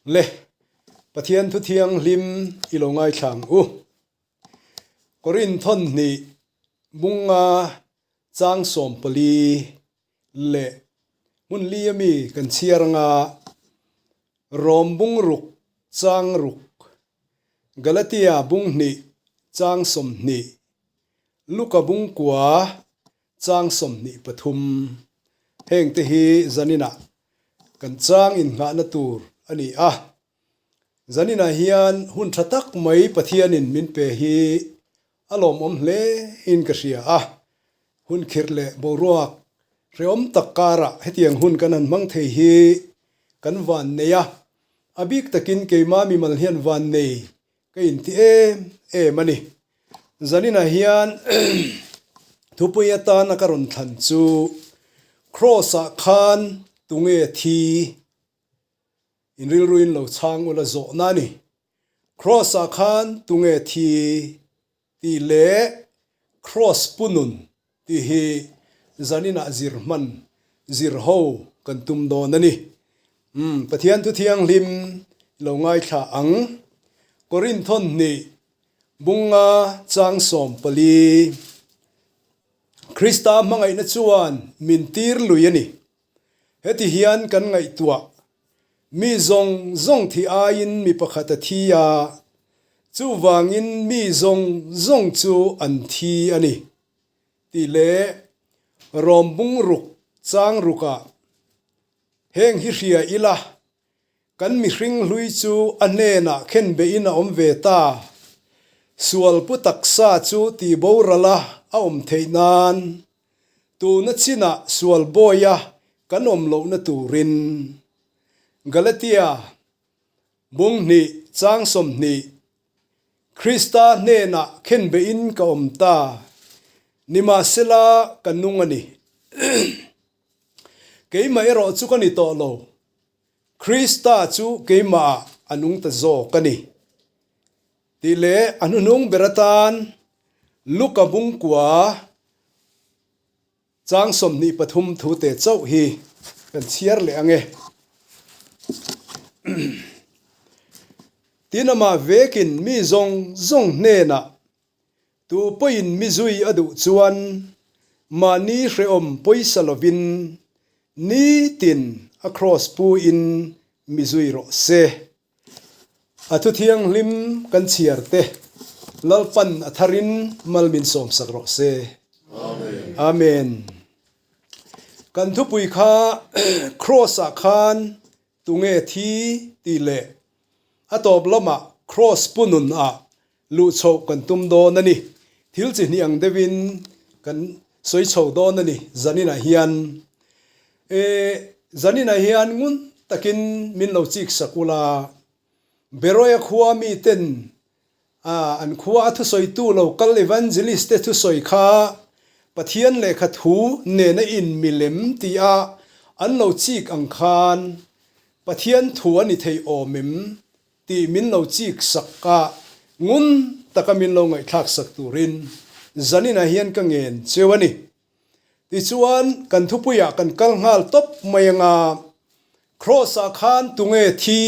Le, Pathian thu thianghlim i lo ngaithla ang u. Korinth thawnhnih bunga chang 14 leh hmun li ami kan chhiar anga Rom bung ruk chang ruk, Galatia bung hnih chang 20, Luka bung kua chang 23. Hengte hi zaninah kan chang innghahna tur a ni a. Zaninah hian hun tha tak mai Pathianin min pe hi a lawmawm hle in ka hria a. Hun khirh leh boruak hrehawm tak karah hetiang hun kan han hmang thei hi kan van nei a, a bik takin keimah mimal hian van nei ka inti em em a ni. Zaninah hian thupui atana ka rawn thlan chu Kraws-ah khan tunge thi in rilruin lo chhang ula zawhna a ni. Kraws-ah khan tunge thi tih leh Kraws pu nun tih hi zaninah zir hman zir ho kan tum dawn a ni. Umm Pathian thu thianghlim lo ngaithla ang. Korinth hnih bunga chang 14. Krista hmangaihna chuan min tir lui a ni. Heti hian kan ngaihtuah, mi zawng zawng thi aiin mi pakhat a thi a, chuvangin mi zawng zawng chu an thi a ni, tih leh Rom bung ruk chang rukah heng hi hria ila, kan mihring hlui chu a hnenah khenbehin a awm ve ta. Sual pu taksa chu tihborala a awm theih nan Tuna chinah sual bawia kan awm lohna turin Galatia bung hnih chang 20 Krista hnenah khenbehin ka awm ta, nimahsela ka nung a ni. Keimah erawh chu ka ni tawh lo, Krista chu keimahah a nung ta zawk a ni. Tih leh a hnuhnung ber atan Luka bung kua chang 23 thu te chauh hi kan chhiar leh ang e. Tin amah vekin mi zawng zawng hnenah tu pawhin mi zui a duh chuan mahni hrehawm pawisa lovin nitin a kraws puin mi zui rawh se. A thu thianghlim kan chhiar te Lalpan a tharin mal min sawmsak rawh se. Amen. Kan thupui kha Kraws ah khan tunge thi tih leh a tawp lamah Kraws pu nun ah luh chhoh kan tum dawn a ni. Thil chi hnih ang deuhin kan sawi chho dawn a ni zaninah hian. E, zaninah hian ngun takin min lo chik sak ula, Beroia khua miten a an khua a thusawitu lo kal evangelist te thusawi kha Pathian lehkha thu nena in milem tia an lo chik ang khan Pathian thu a ni thei awm em tih min lo chik sak a, ngun taka min lo ngaihthlak sak turin zaninah hian ka ngen cheu a ni. Tichuan, kan thupuiah kan kal nghal tawp mai anga, Kraws-ah khan tunge thi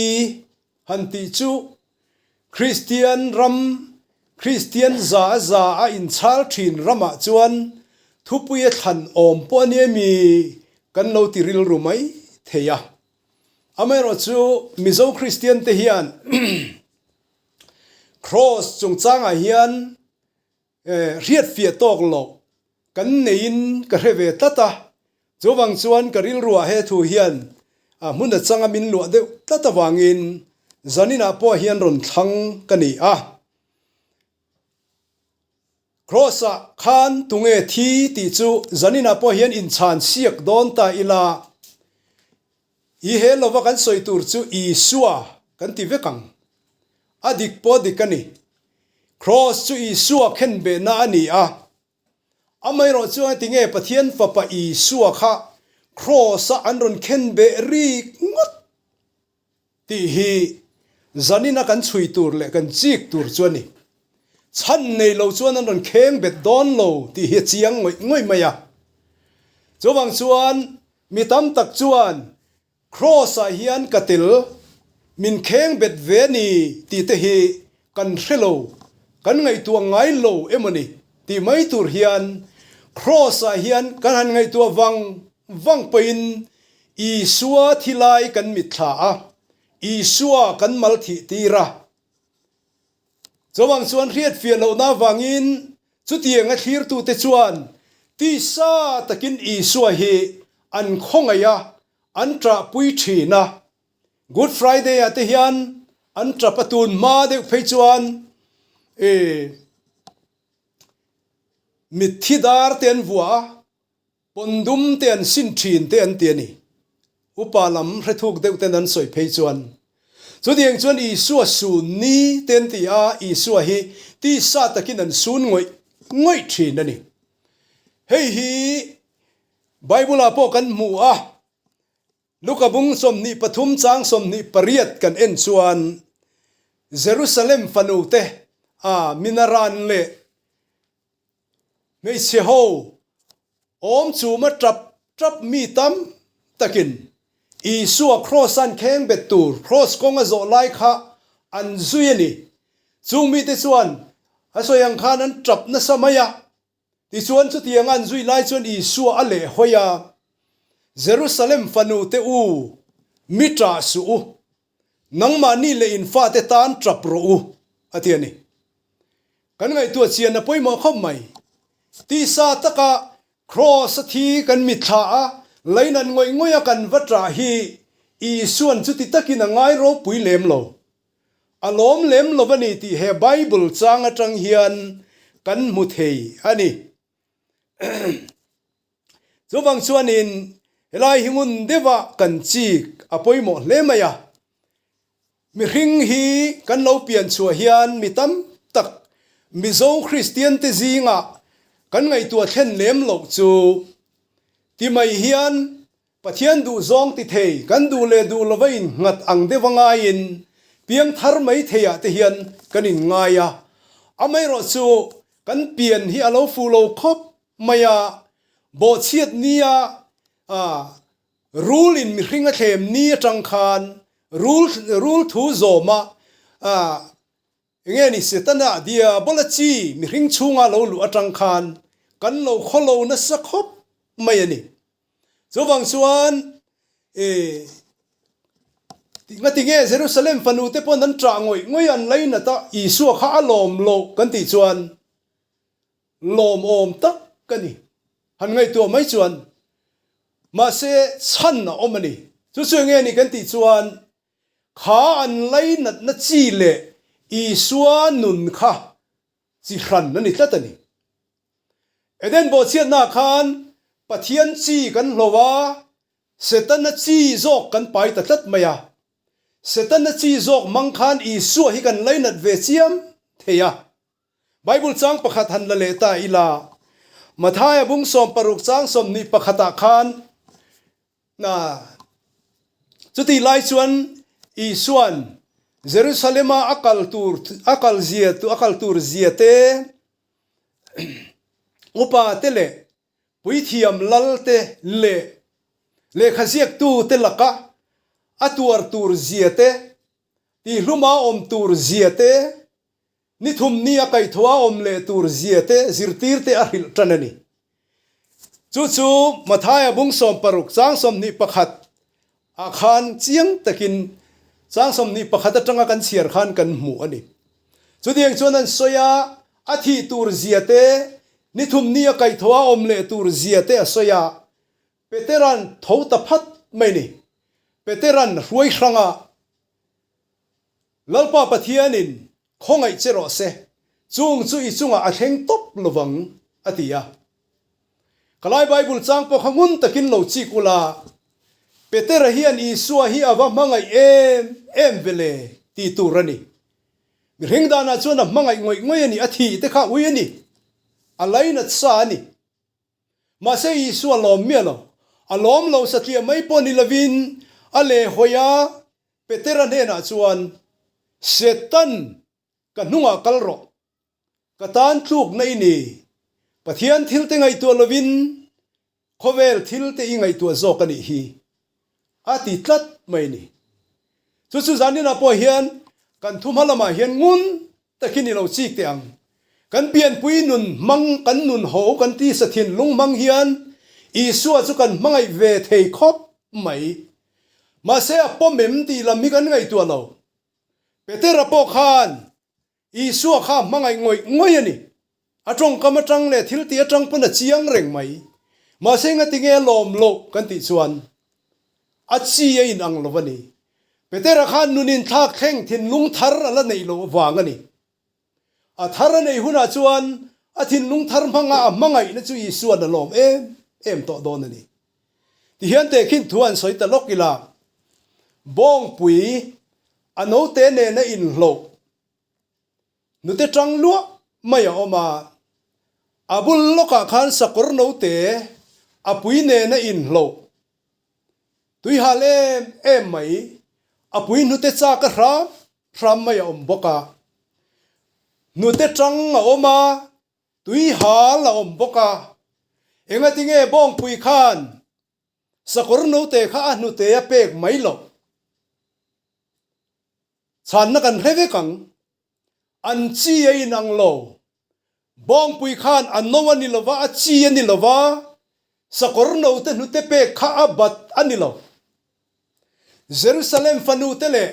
han tih chu Kristian ram, Kristian za a za a inchhal thin ramah chuan thupui a thlan awm pawh a ni emi kan lo ti rilru mai thei a. Amaherawhchu, Mizo Kristian te hian Kraws chungchangah hian hriatfiah tawk loh kan neiin ka hre ve tlat a, chuvang chuan ka rilruah he thu hian hmun atanga min luah deuh tlat avangin zaninah pawh hian rawn thlang ka ni a. Kraws-ah khan tunge thi tih chu zaninah pawh hian inchhan siak dawn ta ila, i he lova kan sawi tur chu Isua kan ti vek ang. A dik pawh dik a ni. Kraws chu Isua khenbehna a ni a. Amaherawh chuan tinge Pathian Fapa Isua kha Kraws-a an rawn khenbeh rik ngawt? Tih hi zanina kan chhui tur leh kan chik tur chu a ni. Chhan nei lo chuan an rawn kheng bet dawn lo tih hi a chiang ngawih ngawih mai a. Chuvang chuan mi tam tak chuan Kraws-ah hian ka tel. min kheng bet ve a ni tih te hi kan hre lo, kan ngaihtuah ngai lo emaw ni tih mai tur hian Kraws-ah hian kan han ngaihtuah vang vang pawhin Isua thi lai kan mitthla a, Isua kan mal thih tir a. Chuvang chuan hriatfiah lohna avangin chutiang a thlirtute chuan tisa takin Isua hi an khawngaih a, an ṭahpui ṭhin a. Good Friday-ah te hian an ṭap a tun hma deuh phei chuan mitthi dar te an vuah a, Pawn dum te an sin thin te an ti a ni. Upa lam hrethuk deuh ten an sawi phei chuan. Chutiang chuan Isua sun ni te an ti a, Isua hi tisa takin an sun ngawih ngawih thin a ni. Hei hi Bible ah pawh kan hmu a, Luka bung 23 chang 28 kan en chuan Jerusalem fanu te a minaran leh Hmeichhe ho awm chuma tap tap mi tam takin Isua kraws an kheng bet tur kraws kawng a zawh lai kha an zui a ni. Chung mite chuan a sawi ang khan an tap nasa mai a. Tichuan chutiang an zui lai chuan Isua a leh hawi a, Jerusalem fanu te u, mi ṭah suh u, nangmahni leh in fate tan ṭap rawh u, a ti a ni. Kan ngaihtuah chian a pawimawh khawp mai. Tisa taka Kraws a thi kan mitthla a, leinan ngawih ngawih a kan va ṭah hi Isua'n chuti takin a ngai ropui lem lo. A lawm lem lo a ni tih he Bible chang aṭang hian kan hmu thei a ni. Chuvang chuanin helai hi ngun deuha kan chik a pawimawh hle mai a. Mihring hi kan lo pian chhuah hian mi tam tak Mizo Kristian te zingah kan ngaihtuah thlen lem loh chu ti mai hian Pathian duh zawng ti thei kan duh leh duh lova innghat ang deuh a ngaiin piang thar mai theiah te hian kan inngai a. Amaherawh chu kan pian hi a lo fuh lo khawp mai a, bawhchhiat nia rul in mihring a thlem ni atang khan rul rul thu zawma Enge ni Setana diabola chi mihring chhunga lo luh atang khan kan lo khaw lo nasa khawp mai a ni. Chuvang chuan e ngatinge Jerusalem fanu te pawn an ṭah ngawih ngawih an lainat a, Isua kha a lawm loh kan tih chuan lawmawm tak ka ni. Han ngaihtuah mai chuan mahse chhan a awm a ni. Chu chu enge ni kan tih chuan Kha an lainatna chi leh Isua nun kha chi hran a ni tlat a ni. Eden bawhchhiatnaah khan Pathian chi kan hlo a, Setana chi zawk kan pai ta tlat mai a. Setana chi zawk hmang khan Isua hi kan lainat ve chiam thei a. Bible chang pakhat han la leh ta ila, Mathaia bung 60 chang 21 ah khan, Na, chutih lai chuan Isua'n Jerusalema a kal tur a kal zia a kal tur zia te, upa te leh puithiam lal te leh lehkha ziaktu te laka a tuar tur zia te, tihluma awm tur zia te, Ni thum ni a kaihthawh a awm leh tur zia te zirtir te a hrilh tan a ni. Chu chu Mathaia bung 60 chang 21 ah khan chiang takin chang 21 atanga kan chhiar khan kan hmu a ni. Chutiang chuan an sawi a, a thih tur zia te, ni thum ni a kaihthawh a awm leh tur zia te a sawi a, Petera'n tho ta phat mai ni. Petera'n hruai hranga Lalpa Pathianin khawngaih che rawh se, chung chu i chungah a thleng tawp lovang, a ti a. Ka lai Bible chang pawh kha ngun takin lo chik ula, Petera hian Isua hi a va hmangaih em em ve le tih tur a ni. Mihring danah chuan a hmangaih ngawih ngawih a ni, a thih te kha ui a ni, a lainat sa a ni. Mahse Isua lawm miah lo. A lawm lo satliah mai pawh ni lovin a lehhawi a, Petera hnenah chuan, Setan, ka hnungah kal rawh. Ka tan tlukna i ni. Pathian thilte ngaihtuah lovin khawvel thilte i ngaihtuah zawk a nih hi, a ti tlat mai ni. Chu chu zaninah pawh hian kan thu hma lamah hian ngun takin i lo chik teh ang. Kan pianpui nun hmang, kan nun ho kan tisa thinlung hmang hian Isua chu kan hmangaih ve thei khawp mai. Mahse a pawm em tih lam hi kan ngaihtuah lo. Petera pawh khan Isua kha a hmangaih ngawih ngawih a ni. A tawngkam atang leh thil tih atang pawn a chiang reng mai. Mahse ngatinge a lawm loh kan tih chuan a chi a inang lo a ni. Petera khan nun inthlak thleng thinlung thar a la neih loh vang a ni. A thar a neih hunah chuan a thinlung thar hmanga a hmangaihna chu Isua'n a lawm em em tawh dawn a ni. Tihian tehkhin thu an sawi ta lawk ila, Bawngpui a note nena inhloh hnute tang luah mai a awm a, a bul lawkah khan sakawr note a pui nena inhloh tuihal em em mai, a pui hnute chak a hram hram mai a awm bawk a. Hnute tang a awm a, tuihal a awm bawk a. Engatinge Bawngpui khan Sakawr note kha a hnute a pek mai loh. Chhanna kan hre vek ang. An chi a inang lo. Bawngpui khan a no a ni lo va, a chi a ni lo va, sakawr note hnute pek kha a bat a ni lo. Jerusalem fanute leh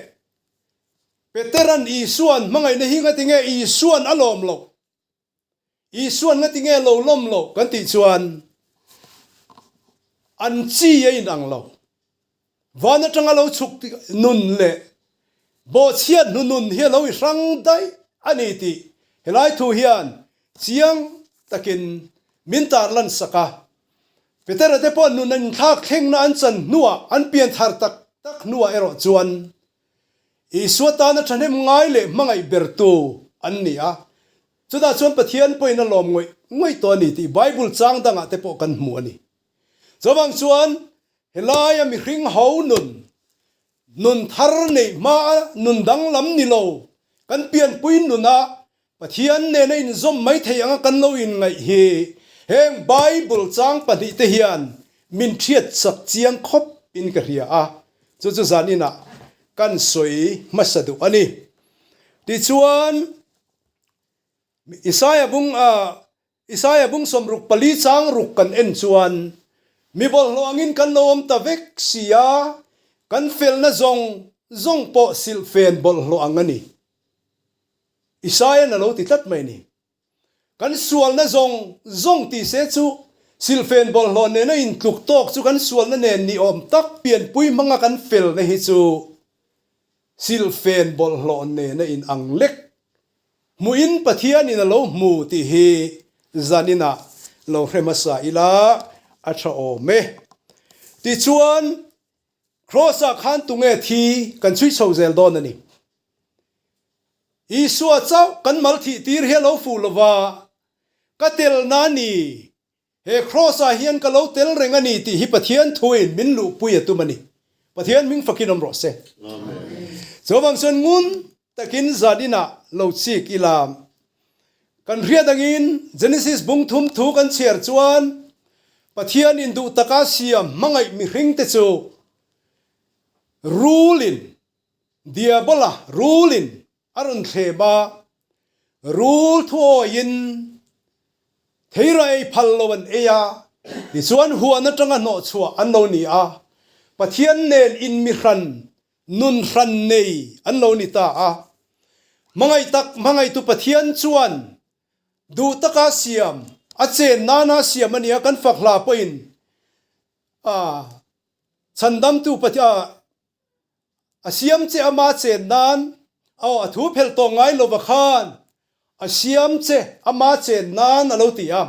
Peteran Isua'n hmangaihna hi ngatinge Isua'n a lawm loh? Isua'n nga tinge lo lawm loh kan tih chuan an chi a inang lo. Van atanga lo chhuk nun leh bawhchhiat hnu nun hi a lo i hrang daih a ni tih helai thu hian chiang takin min tarlan sak a. Petera te pawh nun an inthlak thlengna an chan hnuah an pian thar tak tak hnuah erawh chuan Isua tana thahnem ngai leh hmangaih bertu an ni a, chutah chuan Pathian pawhin a lawm ngawih ngawih tawh a ni tih Bible chang dangah te pawh kan hmu a ni. Chuvang chuan helaia mihring ho nun, nun thar neih hmaa nun danglam ni lo, kan pianpui nuna Pathian nena inzawm mai thei anga kan lo inngaih hi heng Bible chang pahnihte hian min hriat chak chiang khawp in ka hria a, chu chu zan inah kan sawi hmasa duh a ni. Tichuan, Isaiah bung ah Isaiah bung 64 chang ruk kan en chuan mi bawlhhlawh angin kan lo awm ta vek si a, kan felna zawng zawng pawh silhfen bawlhhlawh ang a ni. Isaiah-n a lo ti tlat mai a ni. Kan sualna zawng zawng tih se chu silhfen bawlhhlawh nena intluk tawk chu kan sualna nen ni awm tak pianpui hmanga kan felna hi chu silhfen bawlhhlawh nena inang lek Hmuhin Pathianin a lo hmu tih hi zaninah lo hre hmasa ila a tha awm e. Tichuan, Kraws-ah khan tunge thi kan chhui chho zel dawn a ni. Isua chauh kan mal thih tir hi a lo fuh lova, ka telna a ni He Kraws-ah hian ka lo tel reng a ni tih hi Pathian thuin min luhpui a tum a ni. Pathian hming fakin awm rawh se. Chuvang chuan ngun takin zan inah lo chik ila. Kan hriat angin Genesis bung thum thu kan chhiar chuan Pathian induh taka siam hmangaih mihringte chu rulin, Diabola rulin A rawn thlem a, rul thuawiin theira ei phal lo an ei a, tichuan huan atanga hnawhchhuah an lo ni a, Pathian nen inmihran, nun hran nei an lo ni ta a. Hmangaih tak hmangaihtu Pathian chuan duh taka siam, a chen nana siam a nia kan fak hla pawhin a chhandamtu Pathian, A siam che ama chen nan, aw a thu phelh tawh ngai lova khan a siam che ama chen nan a lo ti a.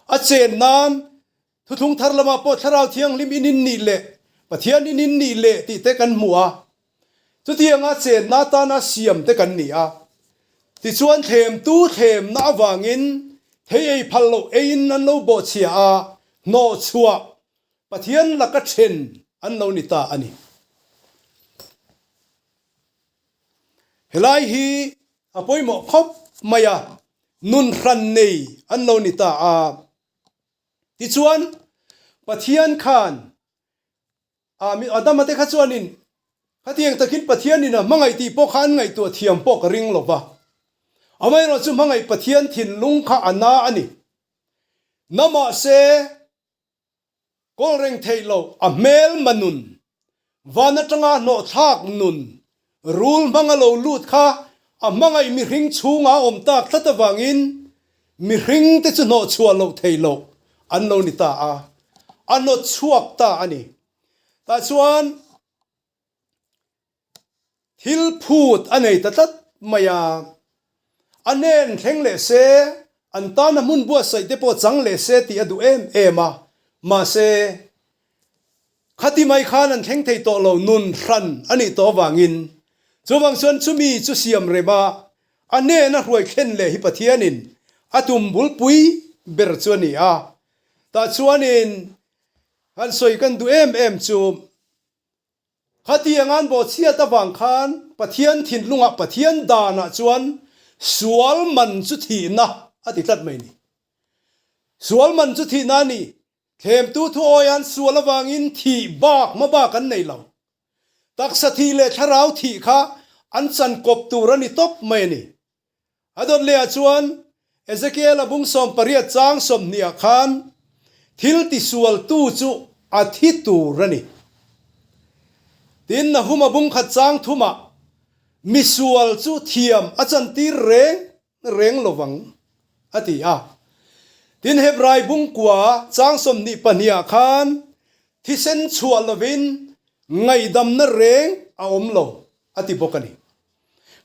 A chen nan thuthlung thar lamah pawh Thlarau Thianghlim in in nih leh Pathian in in nih leh tih te kan hmu a. Chutianga chenna tana siam te kan ni a. Tichuan thlemtu thlemna avangin thei ei phal loh eiin an lo bawhchhia a, hnawhchhuah Pathian laka then an lo ni ta a ni. Helai hi a pawimawh khawp mai a, nun hran nei an lo ni ta a. Tichuan, Pathian khan Adama te kha chuanin. Khatiang takin Pathianin a hmangaih tih pawh kha an ngaihtuah thiam pawh ka ring lo va. Amaherawhchu hmangaih Pathian thinlung kha a na a ni. Na mahse, kawl reng theih loh a hmelma nun, van atanga hnawhthlak nun, rul hmanga lo lut kha a hmangaih mihring chhunga a awm tak tlat avangin mihringte chu hnawhchhuah loh theih loh an lo ni ta a, a hnawtchhuak ta a ni. Tah chuan thil phut a nei ta tlat mai a, a hnen thleng leh se, an tana hmun buatsaih te pawh chang leh se tih a duh em em a, mahse khati mai khan an thleng thei tawh lo nun hran a nih tawh avangin chuvang chuan chumi chu siam rem a, a hnena hruai thlen leh hi Pathianin a tum bulpui ber chu a ni a, tah chuanin Han sawi kan duh em em chu, khatiang an bawhchhiat avang khan Pathian thinlungah Pathian danah chuan sual man chu thihna a ti tlat mai ni. Sual man chu thihna a ni. Thlemtu thuawi an sual avangin thih bak hma bak an nei lo. Taksa thih leh thlarau thih kha an chan kawp tur a ni tawp mai a ni. A dawt lehah chuan Ezekiel-a bung 18 chang 20 ah khan thil tisualtu chu a thi tur a ni. Tin, Nahuma bung khat chang thumah misual chu thiam a chantir reng reng lovang a ti a. Tin, Hebrai bung kua chang 22 ah khan thisen chhuah lovin ngaihdamna reng a awm lo a ti bawk a ni.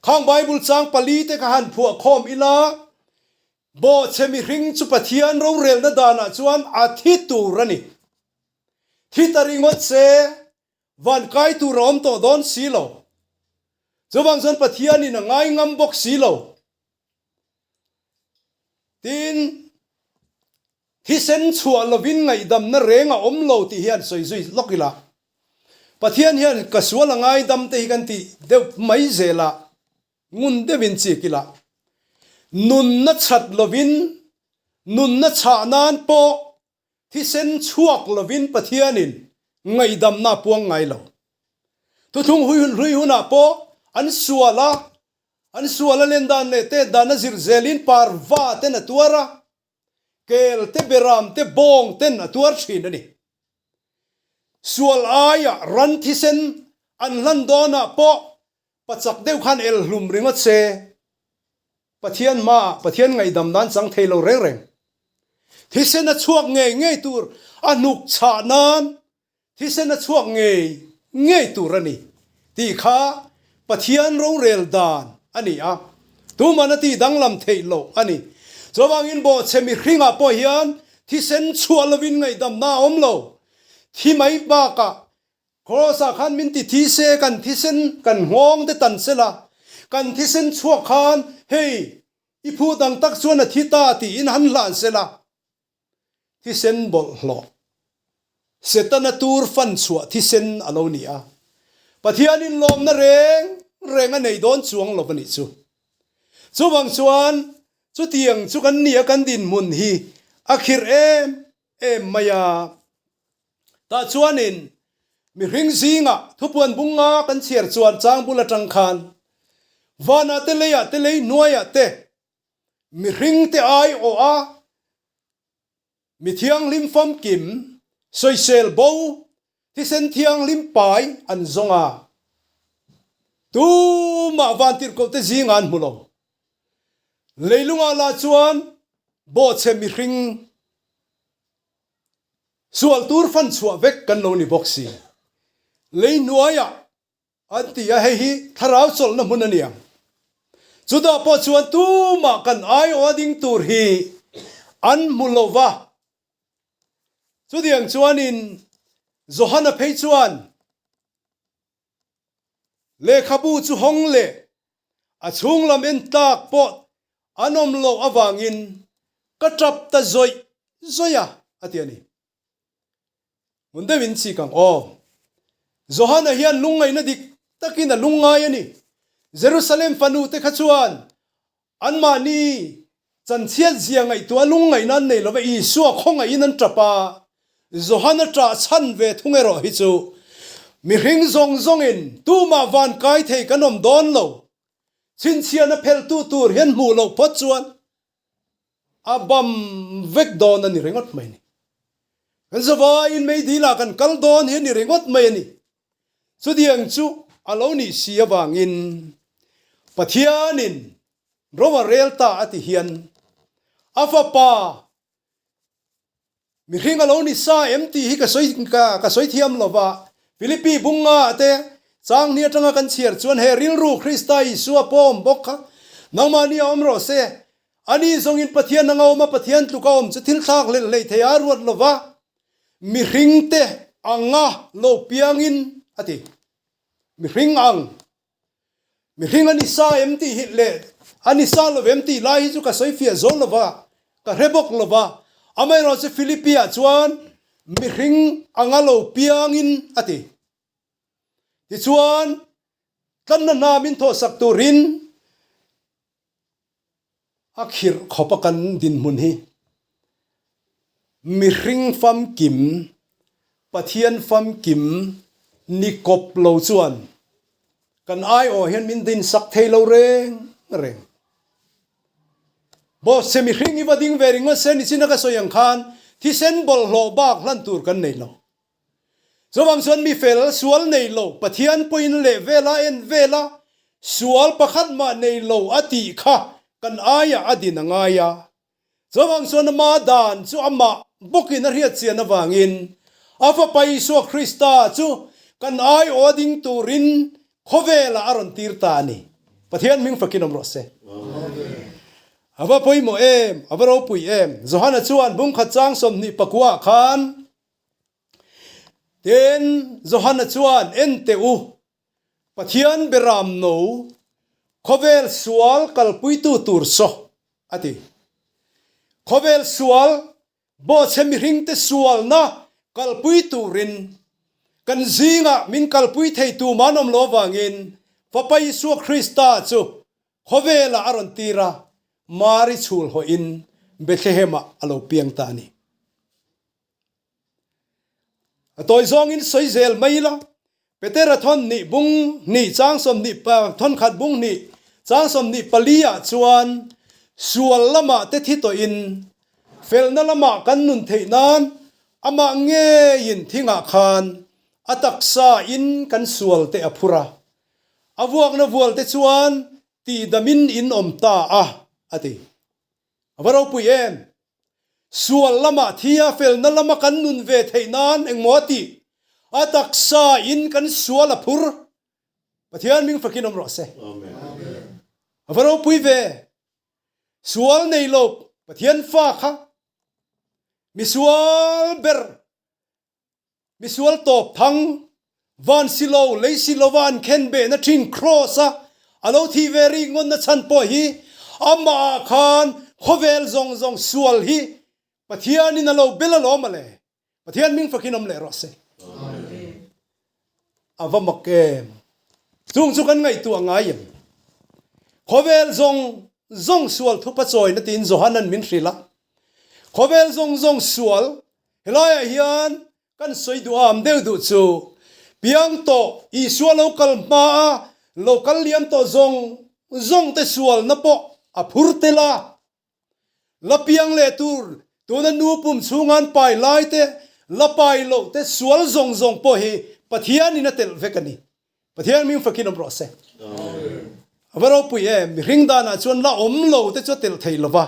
Khang Bible chang pali te kha han phuah khawm ila, Bawhchhe mihring chu Pathian rorelna danah chuan a thi tur a ni. Thi ta ringawt se, van kai tur a awm tawh dawn si lo. Chuvang chuan Pathianin a ngai ngam bawk si lo. Tin, thisen chhuah lovin ngaihdamna reng a awm lo tih hian sawi zui lawk ila. Pathian hian ka sual a ngaidam te hi kan tih deuh mai zel a, ngun deuhin chik ila. Nunna chhat lovin, nunna chhah nan pawh Thisen chhuak lovin Pathianin ngaihdamna a puang ngai lo. Thuthlung hlui hunah pawh an sual a, an sual a len dan leh tet dan a zir zelin parva ten a tuar a, kel te beram te bawng ten a tuar thin a ni. Sual aia ran thisen an hlan dawnah pawh pachak deuh khan el hlum ringawt se, Pathian hmaah Pathian ngaihdam nan chang thei lo reng reng. Thisen a chhuak ngei ngei tur a hnuk chhah nan thisen a chhuak ngei ngei tur a ni tih kha Pathian rorel dan a ni a, tuman a tih danglam theih loh a ni. Chuvangin bawhchhe mihringah pawh hian thisen chhuah lovin ngaihdamna a awm lo. Thi mai bakah Kraws-ah khan min ti thi se, kan thisen kan nghawng te tan sela, kan thisen chhuak khan hei i phu dang tak chuan a thi ta tiin han hlan sela, thisen bawlhhlawh Setana tur fan chhuah thisen a lo ni a, Pathianin lawmna reng reng a nei dawn chuang lo a nih chu. Chuvang chuan chutiang chu kan nia kan dinhmun hi a khirh em em mai a. Tah chuanin mihring zingah thupuan bunga kan chhiar chuan chang bul atang khan vanah te leiah te lei hnuaiah te mihring te aiawh a mi thianghlim famkim sawisel bo thisen thianghlim pai an zawng a, tumah vantirhkoh te zingah an hmu lo. Leilungah lah chuan bawhchhe mihring Sual tur fan chhuah vek kan lo ni bawk si. Lei hnuaiah an ti a, hei hi thlarau chawlhna hmun a ni ang. Chutah pawh chuan tumah kan aiawh a ding tur hi an hmu lo va. Chutiang chuanin Johana phei chuan lehkhabu chu hawng leh a chhung lam en tlak pawh an awm loh avangin ka tap ta zawih zawih a, a ti a ni. Hmun deuhin chik ang aw. Johana hian lungngaihna dik takin a lungngai a ni. Jerusalem fanu te kha chuan Anmahni chanchhiat zia ngaihtuah lungngaihna an nei lova Isua khawngaihin an tap a, Johana ṭah chhan ve thung erawh hi chu. Mihring zawng zawngin tumah van kai thei kan awm dawn lo. Chhinchhiahna phelhtu tur hian hmuh loh phawt chuan a bam vek dawn a ni ringawt mai a ni. Kan zavaiin meidil ah kan kal dawn hi a ni ringawt mai a ni. Chutiang chu a lo nih si avangin Pathianin ro a rel ta a ti hian a fapa Mihring a lo ni sa em tih hi ka sawi ka sawi thiam lo va. Philippi bunga te chang hni atanga kan chhiar chuan he rilru Krista Isua pawm bawk kha nangmahni a awm rawh se. Ani zawngin Pathian anga awm a, Pathian tluk a awm chu thil thlak hlelh hlei thei a ruat lo va, mihringte anga lo piangin a ti. Mihring ang. Mihring a ni sa em tih hi leh a ni sa lo em tih lai hi chu ka sawi fiah zo lo va, ka hre bawk lo va. Amaherawhchu Philippi-ah chuan mihring anga lo piangin a ti. Tichuan, tlanna hna min thawhsak turin A khirh khawp a kan dinhmun hi mihring famkim, Pathian famkim ni kawp lo chuan kan aiawh hian min dinsak thei lo reng reng. Boss che mihring i va ding ve ringawt se nichin a ka sawi ang khan thisen bawlhhlawh bak hlan tur kan nei lo. Chuvang chuan mi fel sual nei lo Pathian pawhin leh vela en vela sual pakhat mah nei lo a tih kha kan aiah a din a ngai a. Chuvang chuan ama dan chu amah bawkin a hriat chian avangin a Fapa Isua Krista chu kan aiawh a ding turin khawvelah a rawn tir ta a ni. Pathian hming fakin awm rawh se. A va pawimawh em? A va ropui em? Johana chuan bungkhat chang 20 pakua khan Tin, Johana chuan, En teh u, Pathian beram no, khawvel sual kalpuitu tur saw, a ti. Khawvel sual, bawhchhe mihringte sualna kalpui turin kan zingah min kalpui thei tumah an awm lo avangin Fapa Isua Krista chu khawvelah a rawn tir a, Mari chhul hawhin Bethlehem-ah a lo piang ta a ni. A tawi zawngin sawi zel mai ila, Petera thawn hnih bung hnih chang 20 thawn khat bung hnih chang 24 ah chuan sual lamah te thi tawhin felna lamah kan nun theih nan amah ngeiin thingah khan a taksa in kan sual te a phur a, a vuakna vual te chuan tihdamin in awm ta a, a ti. A va ropui em! Sual lamah thi a felna lama kan nun ve theih nan engmaw a tih? A taksa in kan sual a phur. Pathian hming fakin awm rawh se. A va ropui ve. Sual nei lo Pathian fa kha misual ber Misual tawp thang, van si lo, lei si lova an khen behna thin Kraws a a lo thih ve rik ngawnna chhan pawh hi amah ah khan khawvel zawng zawng sual hi Pathianin a lo bel alawm a le. Pathian hming fakin awm leh rawh se. A va mak em! Chung chu kan ngaihtuah ngai em? Khawvel zawng zawng sual thupa chawina tiin Johanan min hrilh a. Khawvel zawng zawng sual Helaiah hian kan sawi duh am deuh duh chu piang tawh Isua lo kal hma a lo kal liam tawh zawng zawng te sualna pawh a phur tel a. La piang leh tur tuna nu pum chhunga an pai lai te la pai loh te sual zawng zawng pawh hi Pathianin a telh vek a ni. Pathian hming fakin awm rawh se. A va ropui em, mihring danah chuan la awm lo te chu a telh thei lo va,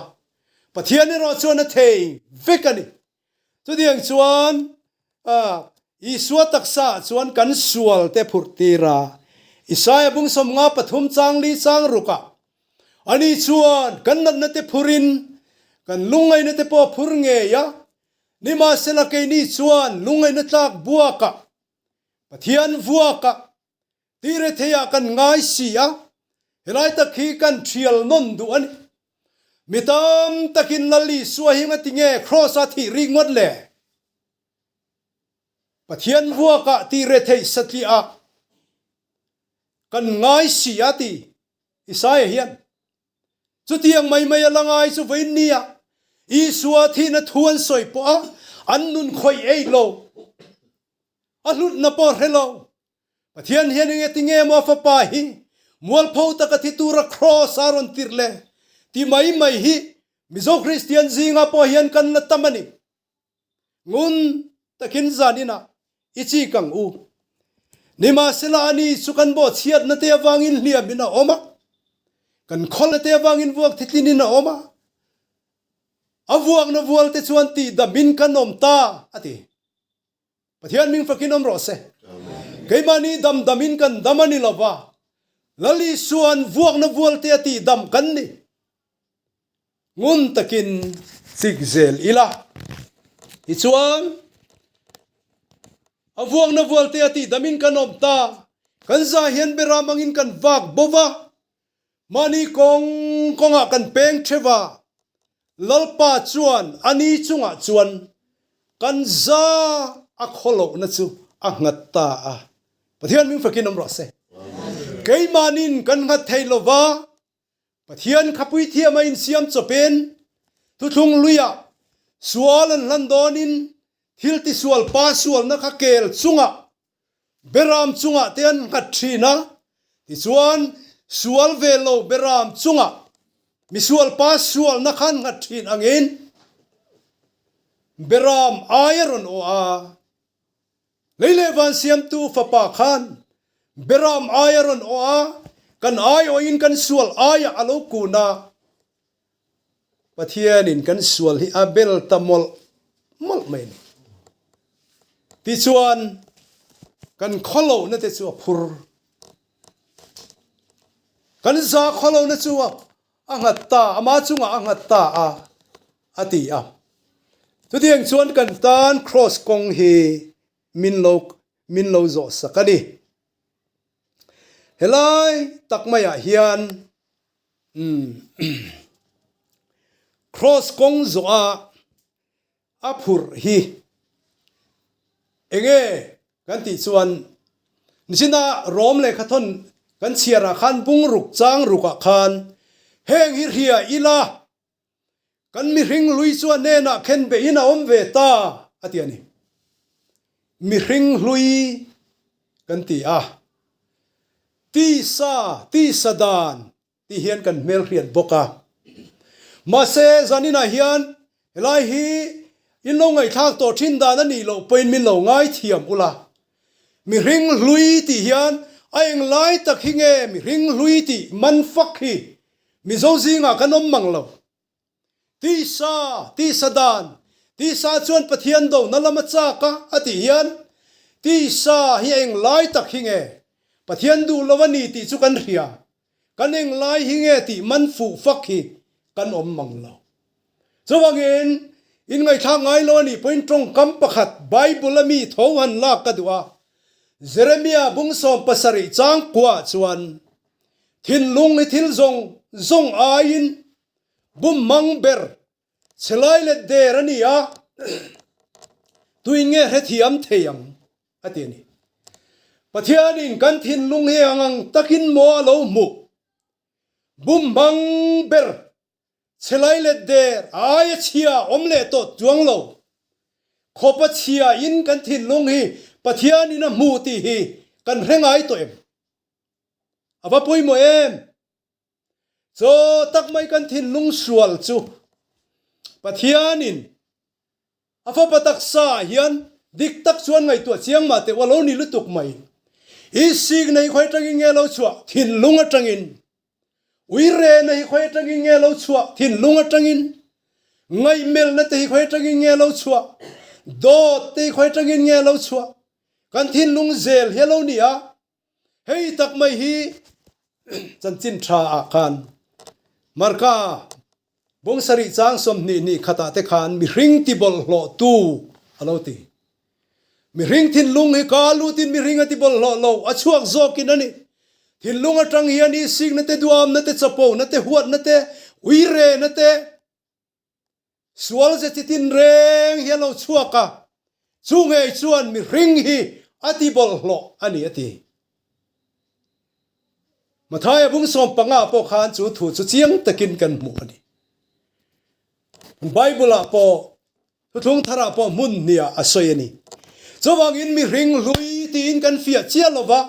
Pathian erawh chuan a thei vek a ni. Chutiang chuan Isua taksa ah chuan kan sual te phurh tir a, Isaia bung 53 chang li chang ruk ah ani chuan kan natna te phur in kan lungngaihna te pawh a phur ngei a, nimahsela keini chuan lungngaihna tlak buak ah Pathian vuakah tih retheiah kan ngai si a, helai tak hi kan thial nawn duh a ni. Mi tam takin Lal Isua hi ngati nge Kraws-a thih rik ngawt le? Pathian vuakah tih retheih satliah kan ngai si a ti Isaia hian. Chutiang mai mai a la ngai chu vawiin nia Isua thihna thu an sawi pawh a an nun khawih eih lo. A hlutna pawh hre lo. Pathian hian enge ti nge maw a fapa hi mualpho taka thi tura kraws a rawn tirh le ti mai mai hi Mizo Kristian zingah pawh hian kan la tam a ni. Ngun takin zaninah i chik ang u. Nimahsela ani chu kan bawhchhiatna te avangin hliamin a awm a, kan khawlna te avangin vuak thitlinin a awm a, a vuakna vualte chuan tihdamin kan awm ta, a ti. Pathian hming fakin awm rawh se. Keimahni dam damin kan dam a ni lo va, Lal Isua'n vuakna vualte a tihdam kan ni. Ngun takin chik zel ila. Tichuan, a vuakna vualte a tihdamin kan awm ta. Kan za hian beram angin kan vak bo va, mahni kawng kawngah kan peng theuh va. Lalpa chuan a ni chungah chuan kan za a khawlohna chu a nghat ta a. Pathian hming fakin awm rawh se. Keimahnin kan nghat thei lo va, Pathian kha puithiam a insiam chawpin thuthlung luiah sual an hlan dawnin thil tisual pa sualna kha kel chungah beram chungah te an nghat thin a, tichuan sual ve lo beram chungah misual pa sualna kha an nghat thin angin beram ai a rawn awh a. Lei leh van siamtu Fapa khan Beram ai a rawn awh a, kan aiawhin kan sual aiah a lo kun a, Pathianin kan sual hi a bel ta mawlh mawlh mai a ni. Tichuan, kan khawlohna te chu a phur. Kan za khawlohna chu a a nghat ta, ama chungah a nghat ta a, a ti a. Chutiang chuan kan tan Kraws kawng hi min lo min lo zawh sak a ni. Helai tak maiah hian umm Kraws kawng zawh a A phurh hi enge kan tih chuan nichina Rom lehkhathawn kan chhiarah khan bungruk chang rukah khan heng hi hria ila kan mihring hlui chu a hnenah khen behin a awm ve ta a ti a ni. Mihring hlui kan ti a, tisa tisa dan tih hian kan hmelhriat bawk a. Mahse, zaninah hian helai hi in lo ngaihthlak tawh thin dan a nih loh pawhin min lo ngaithiam ula. Mihring hlui tih hian a englai tak hi nge mihring hlui tih man fak hi Mizo zingah kan awm mang lo. Tisa, tisa dan, tisa chuan Pathian dona lam a chak a, a tih hian tisa hi eng lai tak hi nge Pathian duh lo a ni tih chu kan hria, kan eng lai hi nge tih man fuh fak hi kan awm mang lo. Chuvangin, in ngaihthlak ngai lo a nih pawhin tawngkam pakhat Bible a mi tho han lak ka duh a, Jeremia bung 70 changkuaah chuan thinlung hi thil zawng zawng aiin Bumhmang ber chhelai let der a ni a, tuin nge hrethiam thei ang? a ti a ni. Pathianin kan thinlung hi ang ang takin maw a lo hmuh? Bumhmang ber chhelai let der aia chhia awm leh tawh chuang lo khawpa chhia in kan thinlung hi Pathianin a hmuh tih hi kan hre ngai tawh em? A va pawimawh em? Chaw tak mai kan thinlung sual chu Pathianin a fapa taksa ah hian dik tak chuan ngaihtuah chiang mah teh u a lo ni lutuk mai. I sikna hi khawi atangin nge lo chhuah? Thinlung atangin. Uirena hi khawi atangin nge lo chhuah? Thinlung atangin. Ngaihmelhna te hi khawi atangin nge lo chhuah? Dawt te hi khawi atangin nge lo chhuah? Kan thinlung zel hi a lo ni a. Hei tak mai hi chanchin tha ah khan Marka bawng sarih chang 20 ni khatah te khan mihring ti bawlhhlawh tu a lo ti. Mihring thinlung hi ka lutin mihring a ti bawlhhlawh lo, a chhuak zawkin a ni. Thinlung atang hian isikna te, duamna te, chapona te, huatna te, uirena te, Sual ze chi tin reng hi a lo chhuak a, chu ngei chuan mihring hi a ti bawlhhlawh a ni a ti. Mathaia bung 15 pawh khan chu thu chu chiang takin kan hmuh a ni. Bible-ah pawh thuthlung tharah pawh hmun hniah a sawi a ni. Chuvangin mihring hlui tiin kan fiah chiah lo va.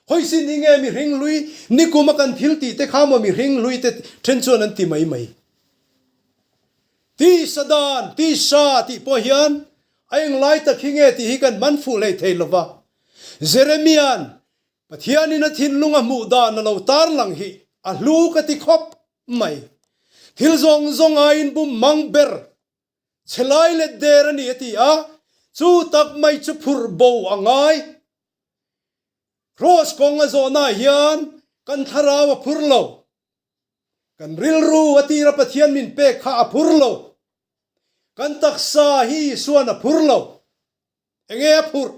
Hawisin hi nge mihring hlui nikum a kan thil tih te kha maw mihring hlui te then chuan an ti mai mai. Tisa dan, tisa tih pawh hian a englai tak hi nge tih hi kan man fuh hlei thei lo va. Jeremia'n Pathianin a thinlung a hmuh dan a lo tarlang hi a hlu ka ti khawp mai. Thil zawng zawng aiin bum mang ber Chhe lai let der a ni a ti a, chu tak mai chu phurh bo a ngai. Kraws kawng a zawhnaah hian kan thlarau a phur lo. Kan rilru a tira Pathian min pek kha a phur lo. Kan taksa hi Isuan a phur lo. Enge a phurh?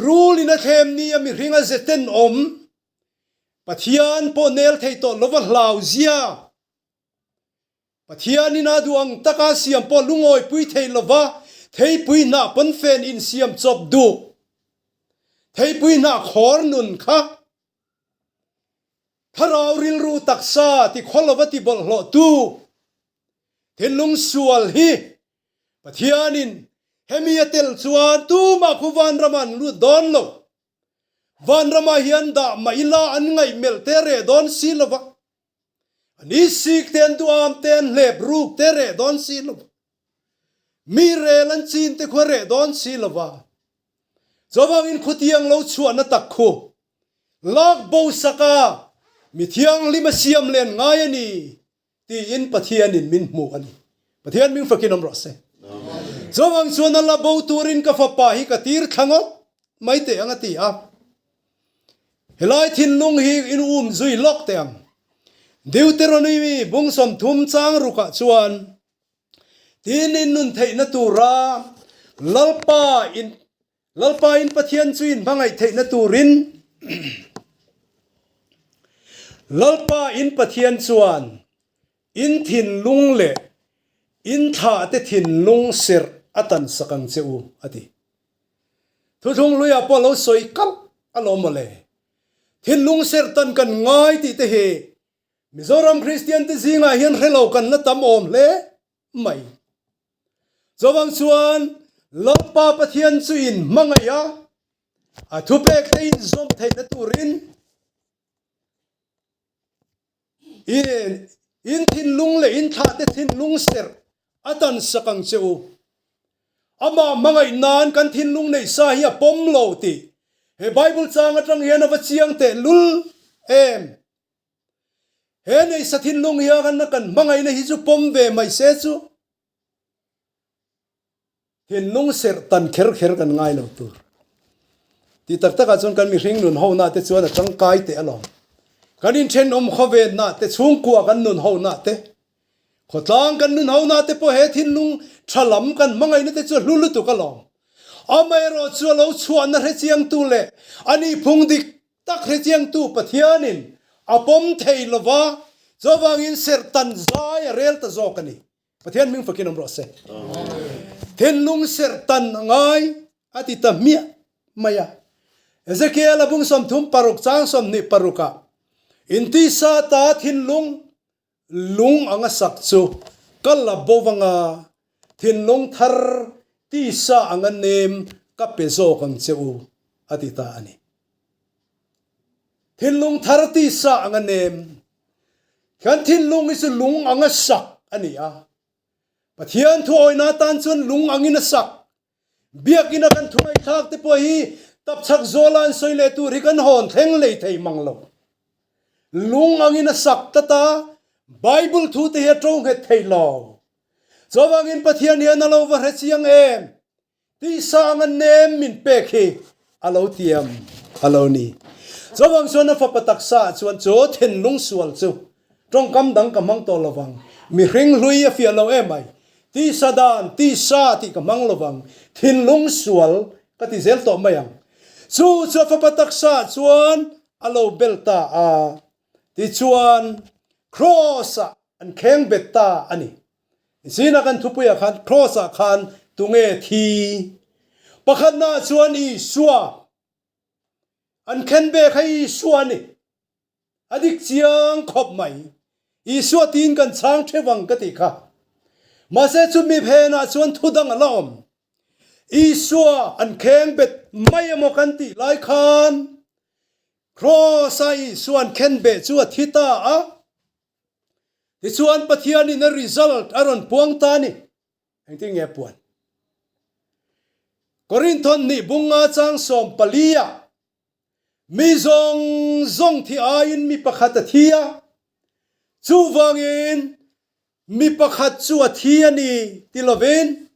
Rul in a thlem ni a mihring a ze tenawm, Pathian pawh nel thei tawh lova hlau zia. Pathianin a duh ang taka siam pawh lungawipui thei lova theipui hnah pawnfen insiam chawp duh theipui hnah khawr nun kha thlarau rilru taksa ti khaw lova ti bawlhhlawhtu thinlung sual hi Pathianin hemi a tel chuan tumah khu vanram an lut dawn lo. Vanramah hian dah mah ila an ngaihmelh te reh dawn si lova. A ni sik te an duham te an hlep ruk te reh dawn si lo va. Mi rel an chin te khu a reh dawn si lo va. Chuvangin khutiang lo chhuahna tak khu lak bo sak a, mi thianghlim a siam len ngai a ni tiin Pathianin min hmuh a ni. Pathian ming fakin awm rawh se. Chuvang chuan a la bo turin ka fapa hi ka tir thla ngawt mai teh ang a ti a. Helai thinlung hi in um zui lawk teh ang. Deuteronomy bung 30 chang rukah chuan, Tin in nun theihna tura Lalpa in Lalpa in Pathian chu in hmangaih theihna turin Lalpa in Pathian chuan in thinlung leh in thlahte thinlung serh a tansak ang che u, a ti. Thuthlung hluiah pawh lo sawi kalh alawm mawle. Thinlung serhtan kan ngai tih te hi Mizoram Kristian te zingah hian hre lo kan la tam awm hle mai. Chuvang chuan Lalpa Pathian chu in hmangaih a, a thupek te in zawm theihna turin In thinlung leh in thlahte thinlung serh a dan sak ang che u. Amah hmangaih nan kan thinlung neih sa hi a pawm lo tih he Bible chang atang hian a va chiang teh lul em. He neihsa thinlung hian kan hmangaihna hi chu pawm ve mai se chu. Thinlung serh tan kher kher kan ngai lo tur. Ti tak takah chuan kan mihring nun hona te chuan a tangkai teh alawm. Kan inthenawm khawvenna te, chhungkua kan nun hona te, khawtlang kan nun hona te pawh he thinlung tha lam kan hmangaihna te chu a hlu lutuk alawm. Amaherawh chu a lo chhuahna hrechiangtu leh a nihphung dik tak hrechiangtu Pathianin a pawm thei lova, chuvangin serh tan zai a rel ta zawk a ni. Pathian hming fakin awm rawh se. Thinlung serh tan a ngai a ti ta hmiah mai a. Ezekiel a bung 36 chang 26 ah Intisa ta thinlung lung anga sak chu ka la bo anga thinlung thar tisa anga nem ka pe zawk ang che u a ti ta a ni. Thinlung thar tisa anga nem Kan thinlung hi chu lung anga sak a ni a. Pathian thuawina atan chuan lung angin a sak. Biakina kan thu ngaihthlak te pawh hi tapchhak zawla an sawi leh tur hi kan hawn thleng lei thei mang lo. Lung angin a sak tlat a, Bible thu te hi a to nghet thei lo. Chuvangin Pathian hian a lo va hre chiang em? Tisa anga nem min pek hi a lo tiam a lo ni. Chuvang chuan a fapa taksa ah chuan chu thinlung sual chu tawngkam dang ka hmang tawh lovang, mihring hlui a fiah lo em ai, tisa dan, tisa tih ka hmang lovang, thinlung sual ka ti zel tawh mai ang. Chu chu a fapa taksa ah chuan a lo bel ta a, tichuan Kraws ah an kheng bet ta a ni. Zina kan thupuiah khan Kraws ah khan tunge thi? Pakhatna ah chuan Isua. An khen ve kha Isua a ni. A dik chiang khawp mai. Isua tiin kan chhang theuh ang ka tih kha. Mahse chumi phenah chuan thu dang a la awm. Isua an khengbet mai emaw kan tih lai khan Kraws-a Isua an khenbeh chu a thi ta a. Tichuan Pathianin a result a rawn puang ta a ni. Engtin nge puan? Korinthon nih bunga chang 14 ah Mi zawng zawng thi aiin mi pakhat a thi a, chuvangin mi pakhat chu a thi a ni ti lovin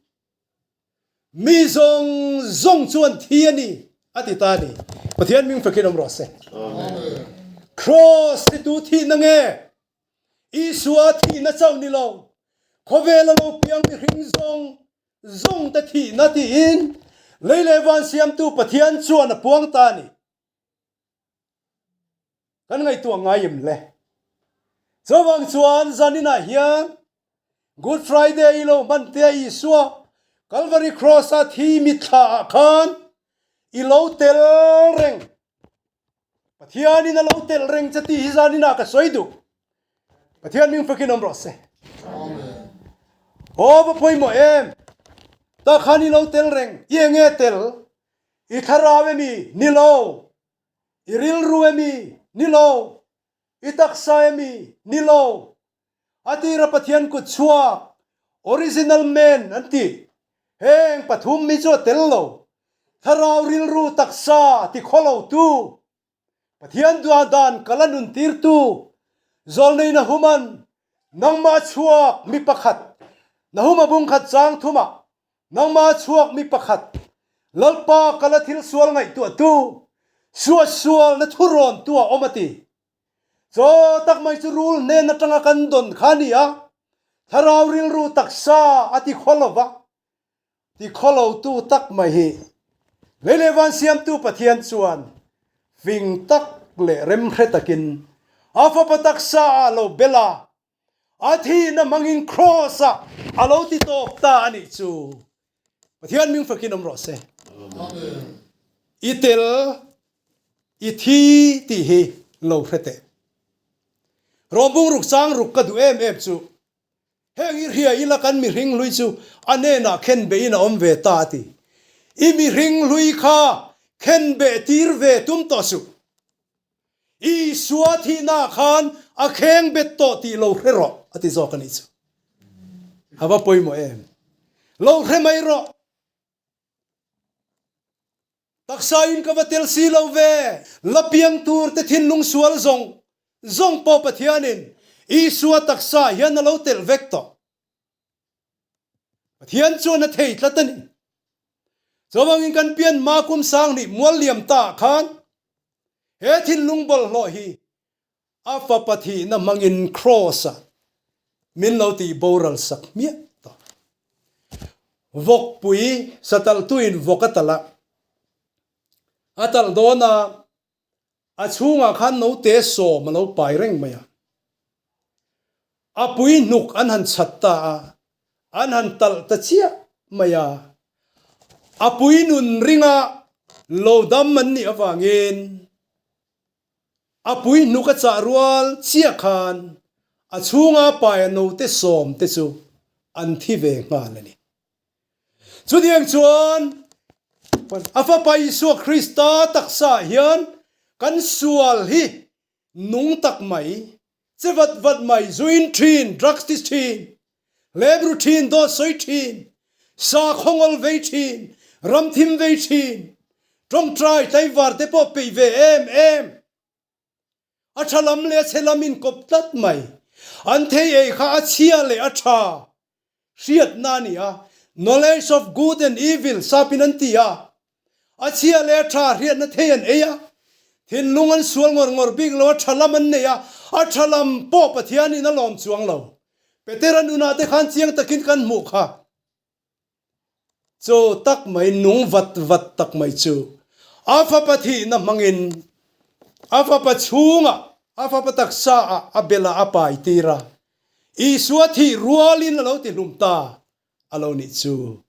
mi zawng zawng chu an thi a ni a ti ta a ni. Pathian ming fakin awm rawh se. Kraws hi tu thihna nge? Isua thihna chauh ni lo, khawvela lo piang mihring zawng Zawngte thihna tiin lei leh van siamtu Pathian chuan a puang ta a ni. Kan ngaihtuah ngai em le? Chuvang chuan zaninah hian Good Friday i lo hman tia Isua Calvary Cross-a thi mitthla ah khan i lo tel reng. Pathianin a lo telh reng che tih hi zaninah ka sawi duh. Pathian ming fakin awm rawh se. Aw va pawimawh em? Ta khan i lo tel reng, i enge tel? I thlarau emi? Ni lo. I rilru emi? Ni lo. I taksa emi? Ni lo. A tira Pathian kut chhuak, original man an ti. Heng pathum hi chu a tel lo. Thlarau rilru taksa ti khaw lo tu, Pathian duah dan kal a nun tir tu, Zawlnei Nahuman nangmah chhuak mi pakhat, Nahuma bungkhat chang thumah nangmah chhuak mi pakhat, Lalpa kal a thil sual ngaihtuah tu, suahsual na thurawn tu a awm a ti. Chaw tak mai chu rul hnen atanga kan dawn kha a ni a, thlarau rilru taksa a ti khaw lo va, ti khaw lotu tak mai hi lei leh van siamtu Pathian chuan fing tak leh remhre takin a fapa taksa ah lo bel a, a thihna hmangin kraws ah a lo ti tawp ta a nih chu. Pathian ming fakin awm rawh se. I tel i thi tih hi lo hre teh. Rawmbung ruk chang ruk ka duh em em chu heng i hria ila kan mihring hlui chu a hnenah khen beihin a awm ve ta a ti. I mihring hlui kha khen beh tir ve tum tawh suh. Isua thihnaah khan a kheng bet tawh tih lo hre rawh a ti zawk a nih chu. A va pawimawh em? Lo hre mai rawh. Taksa in ka va tel si lo ve. La piang tur te thinlung sual zawng zawng pawh Pathianin Isua taksa hian a lo telh vek tawh. Pathian chuan a thei tlat a ni. Chuvangin kan pian hma kum 2000 mual liam ta ah khan he thinlung bawlhhlawh hi a fapa thihna hmangin kraws ah min lo tih boral sak hmiah tawh. Vawkpui satalhtuin vawk a talh a, a talh dawn a, A chhungah khan note sawm a lo pai reng mai a. A pui hnuk an han chhat ta a, an han talh ta chiah mai a. A pui nun ringa lo dam an nih avangin a pui hnuk a chah rual chiah khan a chhunga paia note sawm te chu an thi ve nghal a ni. Chutiang chuan a Fapa Isua Krista taksaah hian kan sual hi nung tak mai, che vat vat mai, zuin thin, drugs ti thin, hlep ru thin, dawt sawi thin, sakhaw ngawl vei thin, ram thim vei thin, tawngtai tlaivar te pawh peih ve em em, a tha lam leh a chhe lam inkawp tlat mai. An thei ei kha a chhia leh a tha hriatna a ni a, knowledge of good and evil sapin an ti a, a chhia leh a tha hriatna thei an ei a, thinlung an sual ngawr ngawr bik lo a, tha lam an nei a, a tha lam pawh Pathianin a lawm chuang lo. Petera nunah te khan chiang takin kan hmuh kha. Chaw tak mai, nung vat vat tak mai chu a fapa thihna hmangin a fapa chhungah, a fapa taksaah a bela a pai tir a, Isua thih rualin a lo ti hlum ta a lo nih chu.